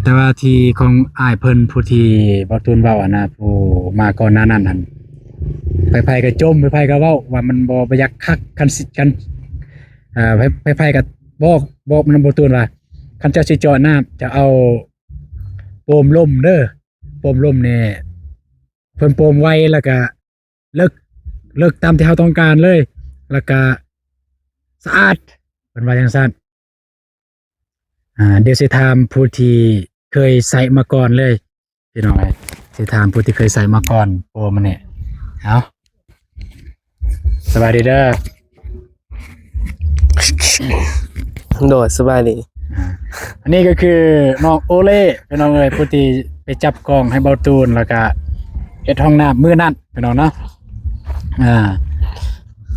ແຕ່ວ່າທີ່ຂອງອ້າຍເພິ່ນ ຜູ້ທີ່ບ່າວຕູນເວົ້າຫັ້ນນະ ຜູ້ມາກ່ອນໜ້ານັ້ນຫັ້ນ ໃຜໆກໍຈົ່ມ ໃຜໆກໍເວົ້າວ່າມັນບໍ່ ບໍ່ຢາກຄັກ ຄັນຊິ ຄັນ ເອີ ໃຜ ໃຜໆກໍບອກ ບອກນຳບ່າວຕູນວ່າ ຄັນເຈົ້າຊິເຈາະນ້ຳ ເຈົ້າເອົາໂປມລົມເດີ ໂປມລົມນີ້ ເພິ່ນໂປມໄວ ແລ້ວກະເລິກ ເລິກຕາມທີ່ເຮົາຕ້ອງການເລີຍ ແລ້ວກະສະອາດ ເພິ່ນວ່າຈັ່ງຊັ້ນ. ອ່າ ດຽວຊິຖາມຜູ້ທີ່ເຄີຍໃຊ້ມາກ່ອນເລີຍ ພີ່ນ້ອງເອີຍ ຊິຖາມຜູ້ທີ່ເຄີຍໃຊ້ມາກ່ອນ. ໂອ້ ມື້ນີ້ ເອົາ ສະບາຍດີເດີ. ໂດຍ ສະບາຍດີ. ອ່າ ອັນນີ້ກໍຄືນ້ອງໂອເລ ພີ່ນ້ອງເອີຍ ຜູ້ທີ່ໄປຈັບກ້ອງໃຫ້ບ່າວຕູນ ແລ້ວກະເຮັດຫ້ອງນ້ຳມື້ນັ້ນ ພີ່ນ້ອງເນາະ. ອ່າ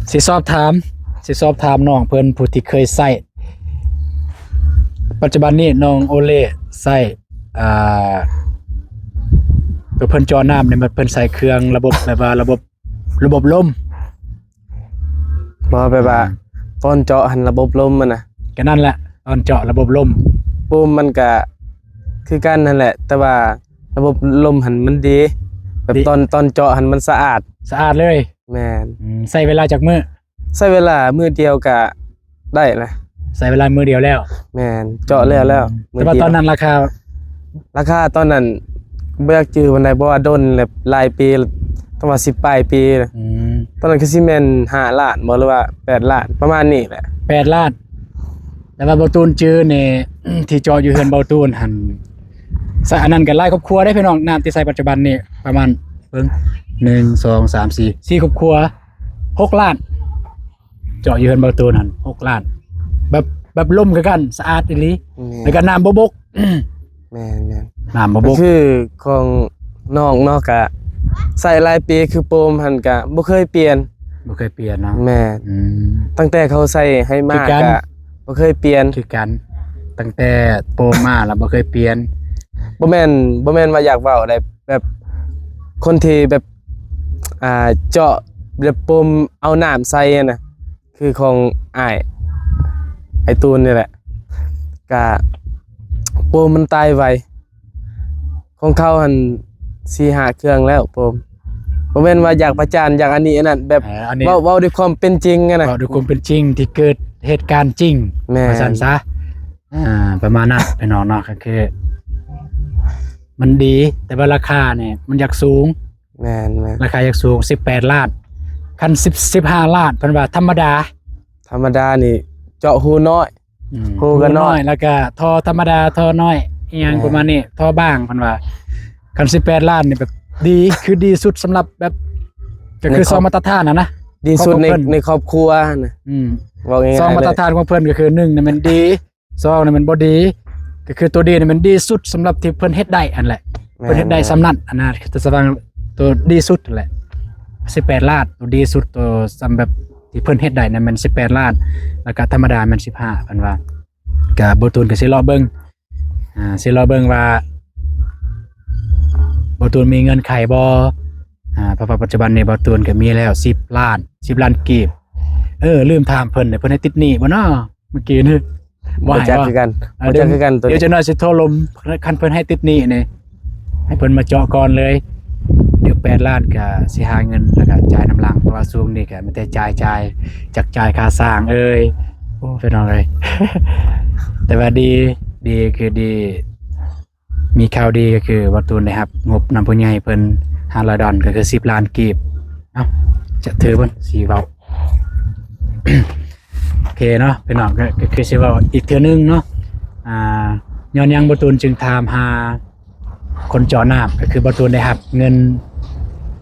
ຊິສອບຖາມ ຊິສອບຖາມນ້ອງເພິ່ນ ຜູ້ທີ່ເຄີຍໃຊ້. ປັດຈຸບັນນີ້ນ້ອງໂອເລໃຊ້ ອ່າ ຕົວເພິ່ນເຈາະນ້ຳນີ້ ເພິ່ນໃຊ້ເຄື່ອງລະບົບ ແບບວ່າລະບົບ ລະບົບລົມ ບໍ່ ແບບວ່າ ອ່າ ຕອນເຈາະຫັ້ນລະບົບລົມມັນນະ. ກໍນັ້ນແຫຼະ ຕອນເຈາະລະບົບລົມ ໂປມມັນກະຄືກັນຫັ້ນແຫຼະ ແຕ່ວ່າລະບົບລົມຫັ້ນມັນດີ ແບບ ດີ ຕອນ ຕອນເຈາະຫັ້ນມັນສະອາດ ສະອາດເລີຍ. ແມ່ນ. ອືມ ໃຊ້ເວລາຈັກມື້? ໃຊ້ເວລາມື້ດຽວກະໄດ້ນະ. ໃຊ້ເວລາມື້ດຽວແລ້ວ? ແມ່ນ ເຈາະແລ້ວແລ້ວ. ອືມ ມື້ດຽວ. ແຕ່ວ່າຕອນນັ້ນລາຄາ ລາຄາຕອນນັ້ນບໍ່ຢາກຈື່ປານໃດ ເພາະວ່າດົນແລ້ວ ຫຼາຍປີ ແຕ່ວ່າສິບປາຍປີ. ອືມ ຕອນນັ້ນຄືຊິແມ່ນຫ້າລ້ານບໍ່ ຫຼືວ່າແປດລ້ານ ປະມານນີ້ແຫຼະ ແປດລ້ານ. ແຕ່ວ່າບ່າວຕູນຈື່ນີ້ ທີ່ເຈາະຢູ່ເຮືອນບ່າວຕູນຫັ້ນ ສະ ອັນນັ້ນກໍຫຼາຍຄອບຄົວເດ້ພີ່ນ້ອງ ນ້ຳທີ່ໃຊ້ປັດຈຸບັນນີ້ ປະມານ ເບິ່ງ ໜຶ່ງ ສອງ ສາມ ສີ່ ສີ່ຄອບຄົວ ຫົກລ້ານ ເຈາະຢູ່ເຮືອນບ່າວຕູນຫັ້ນ ຫົກລ້ານ ແບບ ແບບລົມຄືກັນ ສະອາດອີ່ຫຼີ. ແມ່ນ. ແລ້ວກໍນ້ຳບໍ່ບົກ. ແມ່ນໆ ນ້ຳບໍ່ບົກ. ກໍຄືຂອງນ້ອງເນາະ ກະໃຊ້ຫຼາຍປີ ຄືໂປມຫັ້ນກະບໍ່ເຄີຍປ່ຽນ. ບໍ່ເຄີຍປ່ຽນເນາະ. ແມ່ນ. ອືມ ຕັ້ງແຕ່ເຂົາໃຊ້ໃຫ້ມາ ຄືກັນ ກະບໍ່ເຄີຍປ່ຽນ. ຄືກັນ ຕັ້ງແຕ່ໂປມມາແລ້ວບໍ່ເຄີຍປ່ຽນ. ບໍ່ແມ່ນ ບໍ່ແມ່ນວ່າຢາກເວົ້າໃດ ແບບຄົນທີ່ແບບ ອ່າ ເຈາະແບບໂປມເອົານ້ຳໃສ່ຫັ້ນນະ ຄືຂອງອ້າຍ ອ້າຍຕູນນີ້ແຫຼະ ກະໂປມມັນຕາຍໄວ. ຂອງເຂົາຫັ້ນສີ່ຫ້າເຄື່ອງແລ້ວໂປມ. ບໍ່ແມ່ນວ່າຢາກປະຈານ ຢາກອັນນີ້ອັນນັ້ນ ແບບ ເອີ ອັນນີ້ ເວົ້າ ເວົ້າດ້ວຍຄວາມເປັນຈິງຫັ້ນນະ. ເວົ້າດ້ວຍຄວາມເປັນຈິງທີ່ເກີດເຫດການຈິງ. ແມ່ນ. ວ່າຊັ້ນຊະ. ອ່າ ປະມານນັ້ນພີ່ນ້ອງເນາະ ກໍຄືມັນດີ ແຕ່ວ່າລາຄານີ້ມັນຢາກສູງ. ແມ່ນໆ ລາຄາຢາກສູງ ສິບແປດລ້ານ. ຄັນສິບ ສິບຫ້າລ້ານ ເພິ່ນວ່າທຳມະດາ ທຳມະດານີ້ເຈາະຮູນ້ອຍ. ອືມ ຮູກໍນ້ອຍ ຮູນ້ອຍ ແລ້ວກໍທໍ່ທຳມະດາ ທໍ່ນ້ອຍ ອີ່ຫຍັງ ແມ່ນ ປະມານນີ້ ທໍ່ບາງ ເພິ່ນວ່າ. ຄັນສິບແປດລ້ານນີ້ແບບດີ ຄືດີສຸດສຳລັບແບບ ກໍຄື ໃນຄອບ ຊ່ອງມາດຕະຖານຫັ້ນນະ ດີສຸດໃນ ຂອງເພິ່ນ ໃນຄອບຄົວຫັ້ນນະ. ອືມ ເວົ້າງ່າຍໆ ຊ່ອງມາດຕະຖານຂອງເພິ່ນກໍຄື ໜຶ່ງນີ້ແມ່ນດີ ສອງນີ້ມັນບໍ່ດີ ກໍຄືຕົວດີນີ້ມັນດີສຸດສຳລັບທີ່ເພິ່ນເຮັດໄດ້ຫັ້ນແຫຼະ. ແມ່ນ ເພິ່ນເຮັດໄດ້ສ່ຳນັ້ນຫັ້ນນະ ແຕ່ສະຫວ່າງຕົວດີສຸດຫັ້ນແຫຼະ ສິບແປດລ້ານ ຕົວດີສຸດ ຕົວສ່ຳແບບທີ່ເພິ່ນເຮັດໄດ້ນັ້ນແມ່ນສິບແປດລ້ານ ແລ້ວກະທຳມະດາແມ່ນສິບຫ້າ ເພິ່ນວ່າ. ກະບ່າວຕູນກໍຊິລໍເບິ່ງ ອ່າ ຊິລໍເບິ່ງວ່າ ບໍ່ຕູນມີເງື່ອນໄຂບໍ່? ອາ ເພາະວ່າປັດຈຸບັນນີ້ບໍ່ຕູນກໍມີແລ້ວສິບລ້ານ ສິບລ້ານກີບ. ເອີ ລືມຖາມເພິ່ນ ເພິ່ນໃຫ້ຕິດໜີ້ບໍ່ເນາະ ເມື່ອກີ້ນີ້? ບໍ່ໃຫ້ ບໍ່ ຈັກຄືກັນ ເອີ ບໍ່ຈັກຄືກັນໂຕນີ້. ດຽວຈັກໜ້ອຍຊິໂທລົມ ຄັນເພິ່ນໃຫ້ຕິດໜີ້ນີ້ ໃຫ້ເພິ່ນມາເຈາະກ່ອນເລີຍ. ດຽວແປດລ້ານກະຊິຫາເງິນ ແລ້ວກະຈ່າຍນຳຫຼັງ ເພາະວ່າຊ່ວງນີ້ກະມີແຕ່ຈ່າຍ ຈ່າຍ ຈັກຈ່າຍຄ່າສ້າງເອີຍ ໂອ້ ພີ່ນ້ອງເອີຍ. ແຕ່ວ່າດີ ດີຄືດີ ມີຂ່າວດີກໍຄື ບ່າວຕູນໄດ້ຮັບງົບນຳຜູ້ໃຫຍ່ເພິ່ນຫ້າຮ້ອຍດອນ ກໍຄືສິບລ້ານກີບ. ເອົ້າ ຈະຖືເບິ່ງ ຊິເວົ້າ ໂອເຄເນາະ ພີ່ນ້ອງ ກໍ ກໍຄືຊິເວົ້າອີກເທື່ອໜຶ່ງເນາະ ອ່າ ຍ້ອນຫຍັງບ່າວຕູນຈຶ່ງຖາມຫາຄົນເຈາະນ້ຳ ກໍຄືບ່າວຕູນໄດ້ຮັບເງິນ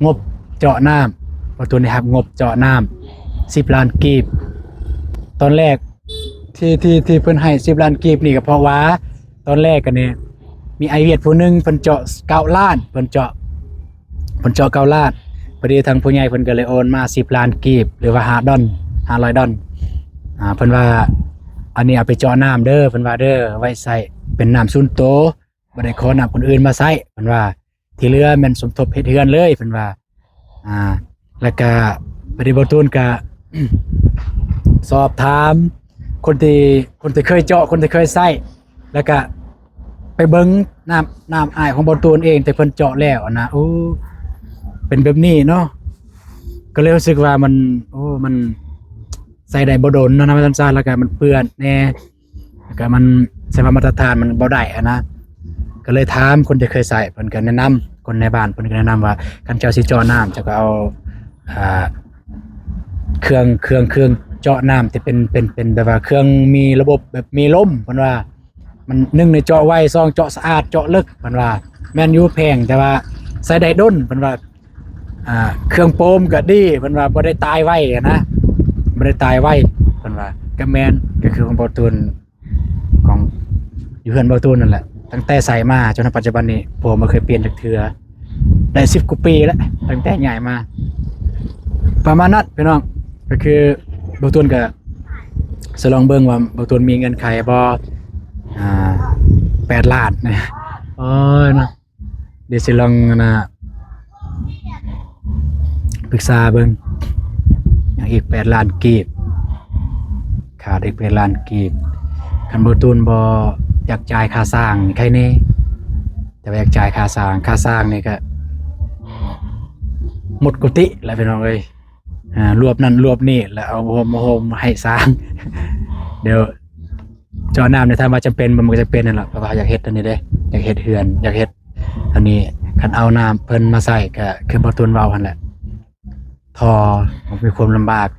ງົບເຈາະນ້ຳ ບ່າວຕູນໄດ້ຮັບງົບເຈາະນ້ຳສິບລ້ານກີບ. ຕອນແລກທີ່ ທີ່ ທີ່ເພິ່ນໃຫ້ສິບລ້ານກີບນີ້ ກໍເພາະວ່າຕອນແລກກໍນີ້ ມີອ້າຍຫວຽດຜູ້ໜຶ່ງ ເພິ່ນເຈາະເກົ້າລ້ານ ເພິ່ນເຈາະ ເພິ່ນເຈາະເກົ້າລ້ານ. ພໍດີທາງຜູ້ໃຫຍ່ເພິ່ນກໍເລີຍໂອນມາສິບລ້ານກີບ ຫຼືວ່າຫ້າດອນ ຫ້າຮ້ອຍດອນ. ອ່າ ເພິ່ນວ່າ ອັນນີ້ເອົາໄປເຈາະນ້ຳເດີ ເພິ່ນວ່າເດີ ໄວ້ໃຊ້ເປັນນ້ຳສ່ວນໂຕ ບໍ່ໄດ້ຂໍນ້ຳຄົນອື່ນມາໃຊ້ ເພິ່ນວ່າ. ທີ່ເຫຼືອແມ່ນສົມທົບເຮັດເຮືອນເລີຍ ເພິ່ນວ່າ. ອ່າ ແລ້ວກະ ບັດນີ້ບ່າວຕູນກະ ສອບຖາມຄົນທີ່ ຄົນທີ່ເຄີຍເຈາະ ຄົນທີ່ເຄີຍໃຊ້ ແລ້ວກະໄປເບິ່ງນ້ຳ ນ້ຳອ້າຍຂອງບ່າວຕູນເອງ ທີ່ເພິ່ນເຈາະແລ້ວຫັ້ນນະ ໂອ້ ເປັນແບບນີ້ເນາະ. ກໍເລີຍຮູ້ສຶກວ່າມັນ ໂອ້ ມັນໃຊ້ໄດ້ບໍ່ດົນເນາະ ວ່າຊັ້ນຊະ ແລ້ວກະມັນເປື້ອນແດ່ ແລ້ວກໍມັນ ສະພາບມາດຕະຖານມັນບໍ່ໄດ້ຫັ້ນນະ. ກໍເລີຍຖາມຄົນທີ່ເຄີຍໃຊ້ ເພິ່ນກໍແນະນຳ ຄົນໃນບ້ານເພິ່ນກໍແນະນຳວ່າ ຄັນເຈົ້າຊິເຈາະນ້ຳ ເຈົ້າກໍເອົາ ອ່າ ເຄື່ອງ ເຄື່ອງ ເຄື່ອງເຈາະນ້ຳທີ່ເປັນ ເປັນ ເປັນແບບວ່າເຄື່ອງມີລະບົບແບບມີລົມ ເພິ່ນວ່າ ມັນ ໜຶ່ງ ນີ້ເຈາະໄວ ສອງ ເຈາະສະອາດ ເຈາະເລິກ ເພິ່ນວ່າ. ແມ່ນຢູ່ແພງ ແຕ່ວ່າໃຊ້ໄດ້ດົນ ເພິ່ນວ່າ. ອ່າ ເຄື່ອງໂປມກໍດີ ເພິ່ນວ່າ ບໍ່ໄດ້ຕາຍໄວຫັ້ນນະ ບໍ່ໄດ້ຕາຍໄວ ເພິ່ນວ່າ. ກໍແມ່ນ ກໍຄືຂອງບ່າວຕູນ ຂອງຢູ່ເຮືອນບ່າວຕູນນັ້ນແຫຼະ ຕັ້ງແຕ່ໃຊ້ມາຈົນຮອດປັດຈຸບັນນີ້ ຜົວບໍ່ເຄີຍປ່ຽນຈັກເທື່ອ ໄດ້ສິບກວ່າປີແລ້ວ ຕັ້ງແຕ່ຍ້າຍມາ ປະມານນັ້ນພີ່ນ້ອງ. ກໍຄືບ່າວຕູນກໍສະລອງເບິ່ງວ່າບ່າວຕູນມີເງື່ອນໄຂບໍ່ ອ່າ ແປດລ້ານ ໂອ້ຍເນາະ. ດຽວຊິລອງ ອັນນ່າ ປຶກສາເບິ່ງ ຍັງອີກແປດລ້ານກີບ ຂາດອີກແປດລ້ານກີບ. ຄັນບ່າວຕູນບໍ່ຢາກຈ່າຍຄ່າສ້າງນີ້ໄຄແນ່ ແຕ່ວ່າຢາກຈ່າຍຄ່າສ້າງ ຄ່າສ້າງນີ້ກະໝົດກຸຕິແລ້ວພີ່ນ້ອງເອີຍ. ອ່າ ລວບນັ້ນລວບນີ້ ແລ້ວເອົາໂຮມມາໂຮມໃຫ້ສ້າງ ດຽວ ເຈາະນ້ຳນີ້ ຖາມວ່າຈຳເປັນບໍ່? ມັນກໍຈຳເປັນນັ້ນລະ ເພາະວ່າຢາກເຮັດອັນນີ້ເດ້ ຢາກເຮັດເຮືອນ ຢາກເຮັດອັນນີ້. ຄັນເອົານ້ຳເພິ່ນມາໃຊ້ ກໍຄືບ່າວຕູນເວົ້າຫັ້ນແຫຼະ ທໍ່ມັນມີຄວາມລຳບາກ.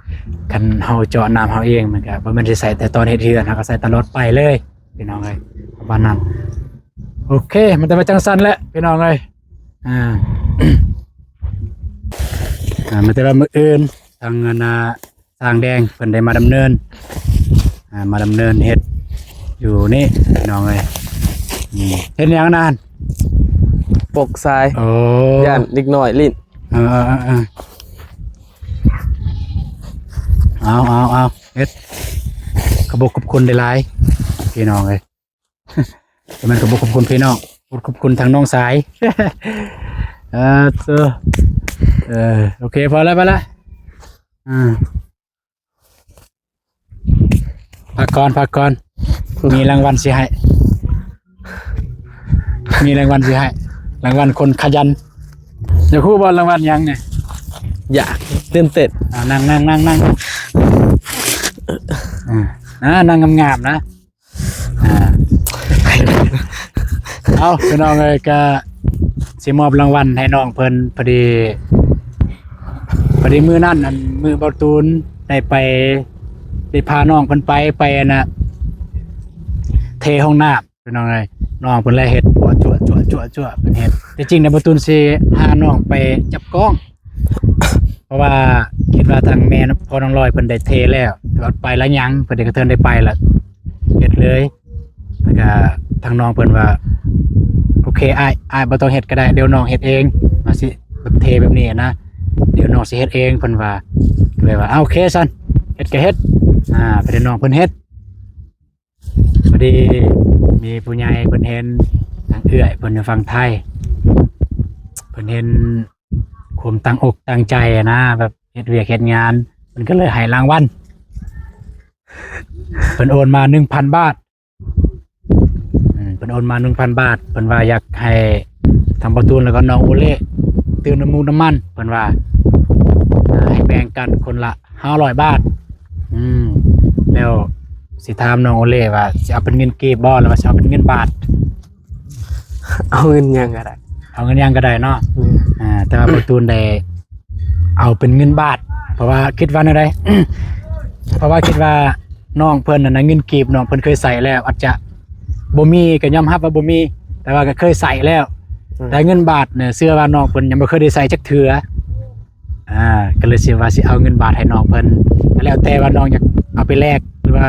ຄັນເຮົາເຈາະນ້ຳເຮົາເອງ ມັນກໍບໍ່ແມ່ນຊິໃຊ້ແຕ່ຕອນເຮັດເຮືອນ ເຮົາກໍໃຊ້ຕະຫຼອດໄປເລີຍພີ່ນ້ອງເອີຍ ປະມານນັ້ນ. ໂອເຄ ມັນແຕ່ວ່າຈັ່ງຊັ້ນແຫຼະພີ່ນ້ອງເອີຍ. ອ່າ ອ່າ ມັນແຕ່ວ່າມື້ອື່ນ ທາງອັນນ່າ ຊ່າງແດງເພິ່ນໄດ້ມາດຳເນີນ ອ່າ ມາດຳເນີນເຮັດຢູ່ນີ້ພີ່ນ້ອງເອີຍ. ອືມ ເຮັດຫຍັງນັ້ນ? ປົກຊາຍ. ໂອ້ ຢ້ານເດັກນ້ອຍຫຼິ້ນ. ເອີໆໆໆ ເອົາໆໆ ເຮັດ ຂອບຄຸນຫຼາຍໆ ພີ່ນ້ອງເອີຍ. ແຕ່ມັນກໍບໍ່ຂອບຄຸນພີ່ນ້ອງ ບໍ່ຂອບຄຸນທາງນ້ອງຊາຍ. ເອີ ເອີ ໂອເຄ ພໍແລ້ວ ພໍແລ້ວ. ອ່າ ພັກກ່ອນ ພັກກ່ອນ ມີລາງວັນຊິໃຫ້ ມີລາງວັນຊິໃຫ້ ລາງວັນຄົນຂະຫຍັນ. ຢາກຮູ້ບໍ່ລາງວັນຫຍັງນີ້? ຢາກ ຕື່ນເຕັ້ນ. ອ່າ ນັ່ງໆໆໆ ອ່າ ນັ່ງງາມໆນະ. ອ່າ ເອົາ ພີ່ນ້ອງເອີຍ ກະຊິມອບລາງວັນໃຫ້ນ້ອງເພິ່ນ. ພໍດີ ພໍດີມື້ນັ້ນ ອັນ ມື້ບ່າວຕູນໄດ້ໄປ ໄດ້ພານ້ອງເພິ່ນໄປ ໄປອັນນ່າ ເທຫ້ອງນ້ຳ ພີ່ນ້ອງເອີຍ. ນ້ອງເພິ່ນແລະເຮັດ ຈົວໆໆໆ ເພິ່ນເຮັດ. ທີ່ຈິງນະ ບ່າວຕູນຊິຫານ້ອງໄປຈັບກ້ອງ ເພາະວ່າຄິດວ່າທາງແມ່ພໍ່ນ້ອງລອຍເພິ່ນໄດ້ເທແລ້ວ ແຕ່ວ່າໄປລະຍັງ ເພິ່ນກໍເທີນໄດ້ໄປລະ ເຮັດເລີຍ. ແລ້ວກໍທາງນ້ອງເພິ່ນວ່າ ໂອເຄ ອ້າຍ ອ້າຍບໍ່ຕ້ອງເຮັດກໍໄດ້ ດຽວນ້ອງເຮັດເອງ ວ່າຊິແບບເທແບບນີ້ນະ ດຽວນ້ອງຊິເຮັດເອງ ເພິ່ນວ່າ. ກໍເລີຍວ່າ ເອົາ ໂອເຄຊັ້ນ ເຮັດກໍເຮັດ. ອ່າ ໄປເດີ ນ້ອງເພິ່ນເຮັດ. ພໍດີມີຜູ້ໃຫຍ່ເພິ່ນເຫັນ ທາງເອື້ອຍເພິ່ນຢູ່ຝັ່ງໄທ ເພິ່ນເຫັນຄວາມຕັ້ງອົກຕັ້ງໃຈນະ ແບບເຮັດວຽກເຮັດງານ ເພິ່ນກໍເລີຍໃຫ້ລາງວັນ. ເພິ່ນໂອນມາໜຶ່ງພັນບາດ. ອືມ ເພິ່ນໂອນມາໜຶ່ງພັນບາດ ເພິ່ນວ່າຢາກໃຫ້ທາງບ່າວຕູນ ແລ້ວກໍນ້ອງໂອເລ ຕື່ມນ້ຳມູກນ້ຳມັນ ເພິ່ນວ່າ ອ່າ ໃຫ້ແບ່ງກັນຄົນລະຫ້າຮ້ອຍບາດ. ອືມ ແລ້ວຊິຖາມນ້ອງໂອເລວ່າ ຊິເອົາເປັນເງິນກີບບໍ່ ຫຼືວ່າຊິເອົາເປັນເງິນບາດ? ເອົາເງິນຫຍັງກໍໄດ້. ເອົາເງິນຫຍັງກໍໄດ້ເນາະ. ແມ່ນ. ອ່າ ແຕ່ວ່າບ່າວຕູນໄດ້ເອົາເປັນເງິນບາດ ເພາະວ່າຄິດວ່າແນວໃດ? ເພາະວ່າຄິດວ່ານ້ອງເພິ່ນນັ້ນນະ ເງິນກີບນ້ອງເພິ່ນເຄີຍໃຊ້ແລ້ວ ອາດຈະບໍ່ມີ ກໍຍອມຮັບວ່າບໍ່ມີ ແຕ່ວ່າກໍເຄີຍໃຊ້ແລ້ວ. ອືມ. ແຕ່ເງິນບາດນີ້ ເຊື່ອວ່ານ້ອງເພິ່ນຍັງບໍ່ເຄີຍໄດ້ໃຊ້ຈັກເທື່ອ. ອ່າ ກໍເລີຍຊິວ່າຊິເອົາເງິນບາດໃຫ້ນ້ອງເພິ່ນ ກໍແລ້ວແຕ່ວ່ານ້ອງຢາກເອົາໄປແລກ ຫຼືວ່າ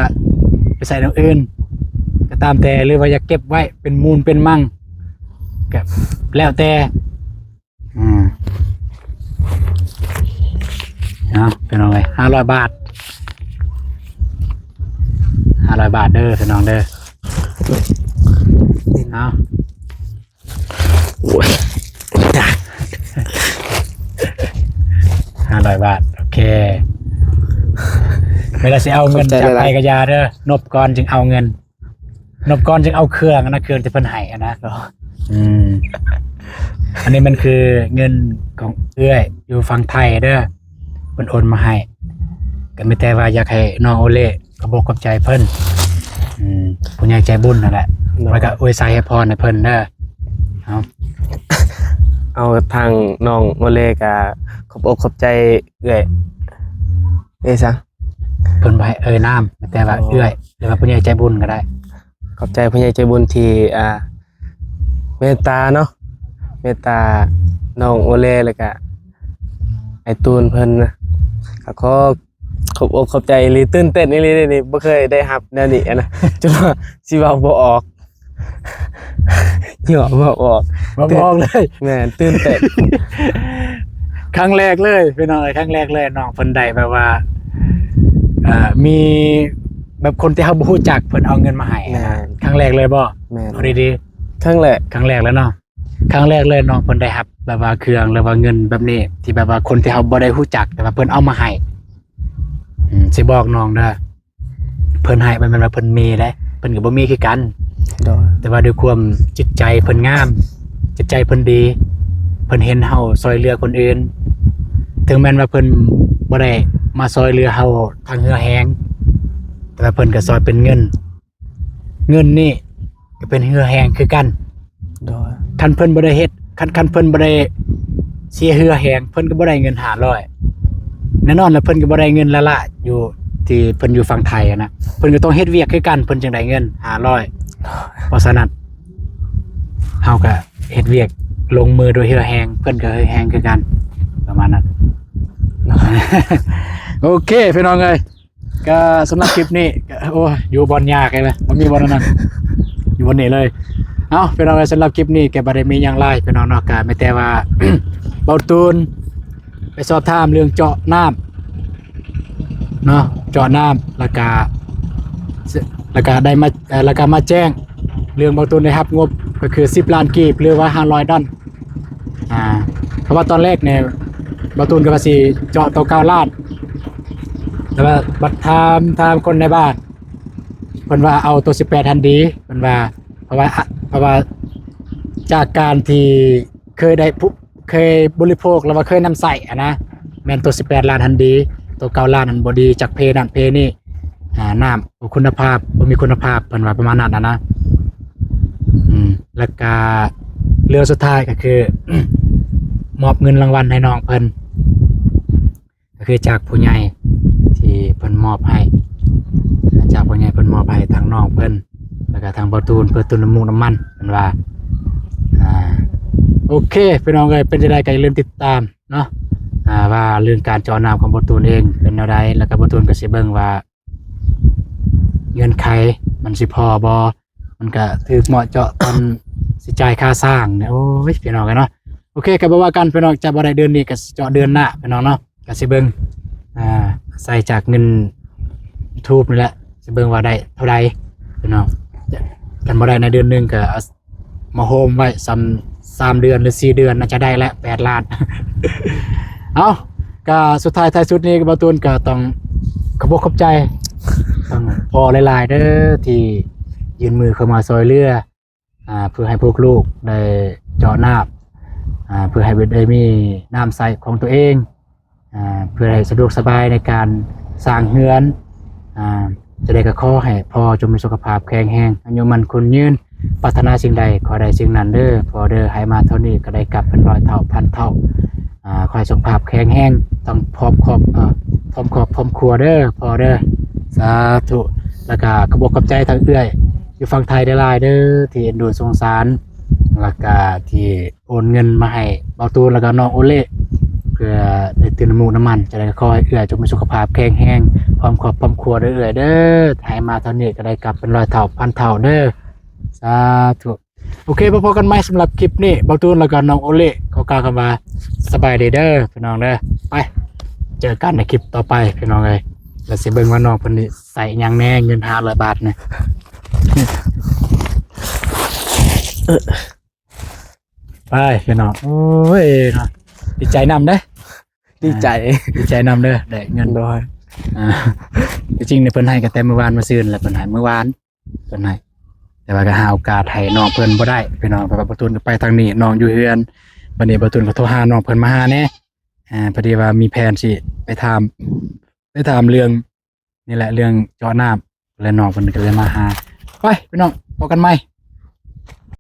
ໄປໃຊ້ແນວອື່ນກໍຕາມແຕ່ ຫຼືວ່າຢາກເກັບໄວ້ເປັນມູນເປັນມັງ ກໍແລ້ວແຕ່. ອືມ ເອົາ ພີ່ນ້ອງເອີຍ ຫ້າຮ້ອຍບາດ ຫ້າຮ້ອຍບາດເດີພີ່ນ້ອງເດີ. ເອົາ ໂອ້ຍ ຫ້າຮ້ອຍບາດ ໂອເຄ. ເວລາຊິເອົາເງິນຈາກໃຜກໍຢ່າເດີ ນົບກ່ອນຈຶ່ງເອົາເງິນ ນົບກ່ອນຈຶ່ງເອົາເຄື່ອງນະ ເຄື່ອງທີ່ເພິ່ນໃຫ້ນະ. ອືມ ອັນນີ້ມັນຄືເງິນຂອງເອື້ອຍຢູ່ຝັ່ງໄທເດີ ເພິ່ນໂອນມາໃຫ້ ກໍມີແຕ່ວ່າຢາກໃຫ້ນ້ອງໂອເລ ຂອບອົກຂອບໃຈເພິ່ນ ອືມ ຜູ້ໃຫຍ່ໃຈບຸນນັ້ນແຫຼະ. ໂດຍ. ແລ້ວກໍອວຍໄຊໃຫ້ພອນໃຫ້ເພິ່ນເດີ. ເອົາ ເອົາ ທາງນ້ອງໂອເລກໍຂອບອົກຂອບໃຈເອື້ອຍ ເອື້ອຍສັງ ເພິ່ນບໍ່ໃຫ້ເອີ່ຍນາມ ແຕ່ວ່າ ໂອ້ ເອື້ອຍ ຫຼືວ່າຜູ້ໃຫຍ່ໃຈບຸນກໍໄດ້. ຂອບໃຈຜູ້ໃຫຍ່ໃຈບຸນທີ່ ອ່າ ເມດຕາເນາະ ເມດຕານ້ອງໂອເລ ແລ້ວກະອ້າຍຕູນເພິ່ນນະ ກໍຂໍຂອບອົກຂອບໃຈອີ່ຫຼີ ຕື່ນເຕັ້ນອີ່ຫຼີເດນີ້ ບໍ່ເຄີຍໄດ້ຮັບແນວນີ້ນະ ຈົນວ່າຊິເວົ້າບໍ່ອອກ ເວົ້າບໍ່ອອກ ເວົ້າບໍ່ອອກເລີຍ. ແມ່ນ ຕື່ນເຕັ້ນ ຄັ້ງແລກເລີຍພີ່ນ້ອງເອີຍ ຄັ້ງແລກເລີຍ ນ້ອງເພິ່ນໄດ້ແບບວ່າ ເອີ ມີແບບຄົນທີ່ເຮົາບໍ່ຮູ້ຈັກເພິ່ນເອົາເງິນມາໃຫ້. ແມ່ນ. ຄັ້ງແລກເລີຍບໍ່? ແມ່ນ. ເອົາດີໆ ຄັ້ງແລກ ຄັ້ງແລກເລີຍເນາະ. ຄັ້ງແລກເລີຍນ້ອງເພິ່ນໄດ້ຮັບແບບວ່າເຄື່ອງ ຫຼືວ່າເງິນແບບນີ້ ທີ່ແບບວ່າຄົນທີ່ເຮົາບໍ່ໄດ້ຮູ້ຈັກ ແຕ່ວ່າເພິ່ນເອົາມາໃຫ້. ອືມ ຊິບອກນ້ອງເດີ ເພິ່ນໃຫ້ບໍ່ແມ່ນວ່າເພິ່ນມີເດ້ ເພິ່ນກໍບໍ່ມີຄືກັນ. ໂດຍ. ແຕ່ວ່າດ້ວຍຄວາມຈິດໃຈເພິ່ນງາມ ຈິດໃຈເພິ່ນດີ ເພິ່ນເຫັນເຮົາຊ່ອຍເຫຼືອຄົນອື່ນ ເຖິງແມ່ນວ່າເພິ່ນບໍ່ໄດ້ມາຊ່ອຍເຫຼືອເຮົາທາງເຫື່ອແຮງ ແຕ່ວ່າເພິ່ນກໍຊ່ອຍເປັນເງິນ ເງິນນີ້ກໍເປັນເຫື່ອແຮງຄືກັນ. ໂດຍ. ຄັນເພິ່ນບໍ່ໄດ້ເຮັດ ຄັນ ຄັນເພິ່ນບໍ່ໄດ້ເສຍເຫື່ອແຮງ ເພິ່ນກໍບໍ່ໄດ້ເງິນຫ້າຮ້ອຍ ແນ່ນອນລະ ເພິ່ນກໍບໍ່ໄດ້ເງິນລ້າໆ ຢູ່ທີ່ເພິ່ນຢູ່ຝັ່ງໄທຫັ້ນນະ ເພິ່ນກໍຕ້ອງເຮັດວຽກຄືກັນ ເພິ່ນຈຶ່ງໄດ້ເງິນຫ້າຮ້ອຍ. ເພາະສະນັ້ນ ເຮົາກໍເຮັດວຽກລົງມືດ້ວຍເຫື່ອແຮງ ເພິ່ນກໍເຫື່ອແຮງຄືກັນ ປະມານນັ້ນ. ໂອເຄ ພີ່ນ້ອງເອີຍ ກໍສຳລັບຄລິບນີ້ ກໍ ໂອ້ຍ ຢູ່ບ່ອນຍາກເລີຍ ບໍ່ມີບ່ອນນັ້ນ ຢູ່ບ່ອນນີ້ເລີຍ. ເອົ້າ ພີ່ນ້ອງເອີຍ ສຳລັບຄລິບນີ້ກໍບໍ່ໄດ້ມີຫຍັງຫຼາຍ ພີ່ນ້ອງເນາະ ກໍມີແຕ່ວ່າ ບ່າວຕູນໄປສອບຖາມເລື່ອງເຈາະນ້ຳເນາະ ເຈາະນ້ຳ ແລ້ວກໍ ແລ້ວກໍໄດ້ມາ ເອີ ແລ້ວກໍມາແຈ້ງເລື່ອງບ່າວຕູນໄດ້ຮັບງົບ ກໍຄືສິບລ້ານກີບ ຫຼືວ່າຫ້າຮ້ອຍດອນ. ອ່າ ເພາະວ່າຕອນແລກນີ້ ບ່າວຕູນກໍວ່າຊິເຈາະໂຕເກົ້າລ້ານ ແຕ່ວ່າບັດຖາມ ຖາມຄົນໃນບ້ານ ເພິ່ນວ່າເອົາໂຕສິບແປດຫັ້ນດີ ເພິ່ນວ່າ ເພາະວ່າ ເພາະວ່າຈາກການທີ່ເຄີຍໄດ້ຜູ້ ເຄີຍບໍລິໂພກ ຫຼືວ່າເຄີຍນຳໃຊ້ຫັ້ນນະ ແມ່ນໂຕສິບແປດລ້ານຫັ້ນດີ ໂຕເກົ້າລ້ານຫັ້ນບໍ່ດີ ຈັກເພນັ້ນເພນີ້ ອ່າ ນ້ຳບໍ່ຄຸນນະພາບ ບໍ່ມີຄຸນນະພາບ ເພິ່ນວ່າປະມານນັ້ນນະ. ອືມ ແລ້ວກະເລື່ອງສຸດທ້າຍກໍຄື ມອບເງິນລາງວັນໃຫ້ນ້ອງເພິ່ນ ກໍຄືຈາກຜູ້ໃຫຍ່ທີ່ເພິ່ນມອບໃຫ້ ຈາກຜູ້ໃຫຍ່ເພິ່ນມອບໃຫ້ທາງນ້ອງເພິ່ນ ແລ້ວກະທາງບ່າວຕູນ ເພື່ອຕຸນນ້ຳມູກນ້ຳມັນ ເພິ່ນວ່າ. ອ່າ ໂອເຄ ພີ່ນ້ອງເອີຍ ເປັນຈັ່ງໃດກໍຢ່າລືມຕິດຕາມ ເນາະ ອ່າ ວ່າເລື່ອງການເຈາະນ້ຳຂອງບ່າວຕູນເອງເປັນແນວໃດ ແລ້ວກໍບ່າວຕູນກໍຊິເບິ່ງວ່າເງື່ອນໄຂມັນຊິພໍບໍ່ ມັນກໍຖືກເໝາະເຈາະຕອນຊິຈ່າຍຄ່າສ້າງເນຍ. ໂອ້ຍ ພີ່ນ້ອງເອີຍເນາະ ໂອເຄ ກໍບໍ່ວ່າກັນ ພີ່ນ້ອງ ຈະບໍ່ໄດ້ເດືອນນີ້ກໍຊິເຈາະເດືອນໜ້າ ພີ່ນ້ອງເນາະ ກໍຊິເບິ່ງ ອ່າ ໃສ່ຈາກເງິນຢູທູບນີ້ແຫຼະ ຊິເບິ່ງວ່າໄດ້ເທົ່າໃດ ພີ່ນ້ອງ. ຄັນບໍ່ໄດ້ໃນເດືອນໜຶ່ງກໍເອົາມາໂຮມໄວ້ສ່ຳ ສາມເດືອນ ຫຼື ສີ່ເດືອນ ໜ້າຈະໄດ້ແລ້ວ ແປດລ້ານ. ເອົາ ກະສຸດທ້າຍທ້າຍສຸດນີ້ ບ່າວຕູນກະຕ້ອງຂອບອົກຂອບໃຈ ຕ້ອງພໍຫຼາຍໆເດີ ທີ່ຍື່ນມືເຂົ້າມາຊ່ອຍເຫຼືອ ອ່າ ເພື່ອໃຫ້ພວກລູກໄດ້ເຈາະນ້ຳ ອ່າ ເພື່ອໃຫ້ໄດ້ມີນ້ຳໃຊ້ຂອງຕົວເອງ ອ່າ ເພື່ອໃຫ້ສະດວກສະບາຍໃນການສ້າງເຮືອນ ອ່າ ຈັ່ງໃດກໍຂໍໃຫ້ພໍ່ຈົ່ງມີສຸຂະພາບແຂງແຮງ ອາຍຸໝັ້ນຂວັນຍືນ ປາດຖະໜາສິ່ງໃດຂໍໄດ້ສິ່ງນັ້ນເດີພໍ່ເດີ ໃຫ້ມາເທົ່ານີ້ກໍໄດ້ກັບເປັນຮ້ອຍເທົ່າພັນເທົ່າ ອ່າ ຂໍໃຫ້ສຸຂະພາບແຂງແຮງ ທັງຄອບຄອບ ເອີ ພ້ອມຄອບພ້ອມຄົວເດີພໍ່ເດີ ສາທຸ. ແລ້ວກໍຂອບອົກຂອບໃຈທາງເອື້ອຍຢູ່ຝັ່ງໄທຫຼາຍໆເດີ ທີ່ເອັນດູສົງສານ ແລ້ວກໍທີ່ ໂອນເງິນມາໃຫ້ບ່າວຕູນ ແລ້ວກໍນ້ອງໂອເລ ເພື່ອໄດ້ຕື່ມນ້ຳມູກນ້ຳມັນ ຈັ່ງໃດກໍຂໍໃຫ້ເອື້ອຍຈົ່ງມີສຸຂະພາບແຂງແຮງ ພ້ອມຄອບພ້ອມຄົວເດີເອື້ອຍເດີ ໃຫ້ມາເທົ່ານີ້ກໍໄດ້ກັບເປັນຮ້ອຍເທົ່າພັນເທົ່າເດີ ສາທຸ. ໂອເຄ ພໍກັນໃໝ່ສຳລັບຄລິບນີ້ ບ່າວຕູນ ແລ້ວກໍນ້ອງໂອເລ ຂໍກ່າວຄຳວ່າສະບາຍດີເດີພີ່ນ້ອງເດີ ໄປ ເຈີກັນໃນຄລິບຕໍ່ໄປພີ່ນ້ອງເອີຍ ແລ້ວຊິເບິ່ງວ່ານ້ອງເພິ່ນນີ້ໃຊ້ຫຍັງແດ່ ເງິນຫ້າຮ້ອຍບາດນີ້. ໄປພີ່ນ້ອງ ໂອ້ຍເນາະ ດີໃຈນຳເດ້ ດີໃຈ ດີໃຈນຳເດີ ໄດ້ເງິນ ໂດຍ ອ່າ ທີ່ຈິງນີ້ເພິ່ນໃຫ້ກໍແຕ່ມື້ວານມື້ຊືນແຫຼະ ເພິ່ນໃຫ້ມື້ວານ ເພິ່ນໃຫ້ ແຕ່ວ່າກໍຫາໂອກາດໃຫ້ນ້ອງເພິ່ນບໍ່ໄດ້ພີ່ນ້ອງ ເພາະວ່າບ່າວຕູນກໍໄປທາງນີ້ ນ້ອງຢູ່ເຮືອນ ບັດນີ້ບ່າວຕູນກໍໂທຫານ້ອງເພິ່ນມາຫາແດ່ ອ່າ ພໍດີວ່າມີແຜນຊິໄປຖາມ ໄປຖາມເລື່ອງ ນີ້ແຫຼະເລື່ອງເຈາະນ້ຳ ແລະ ນ້ອງເພິ່ນກໍເລີຍມາຫາ ໄປພີ່ນ້ອງ ພໍກັນໃໝ່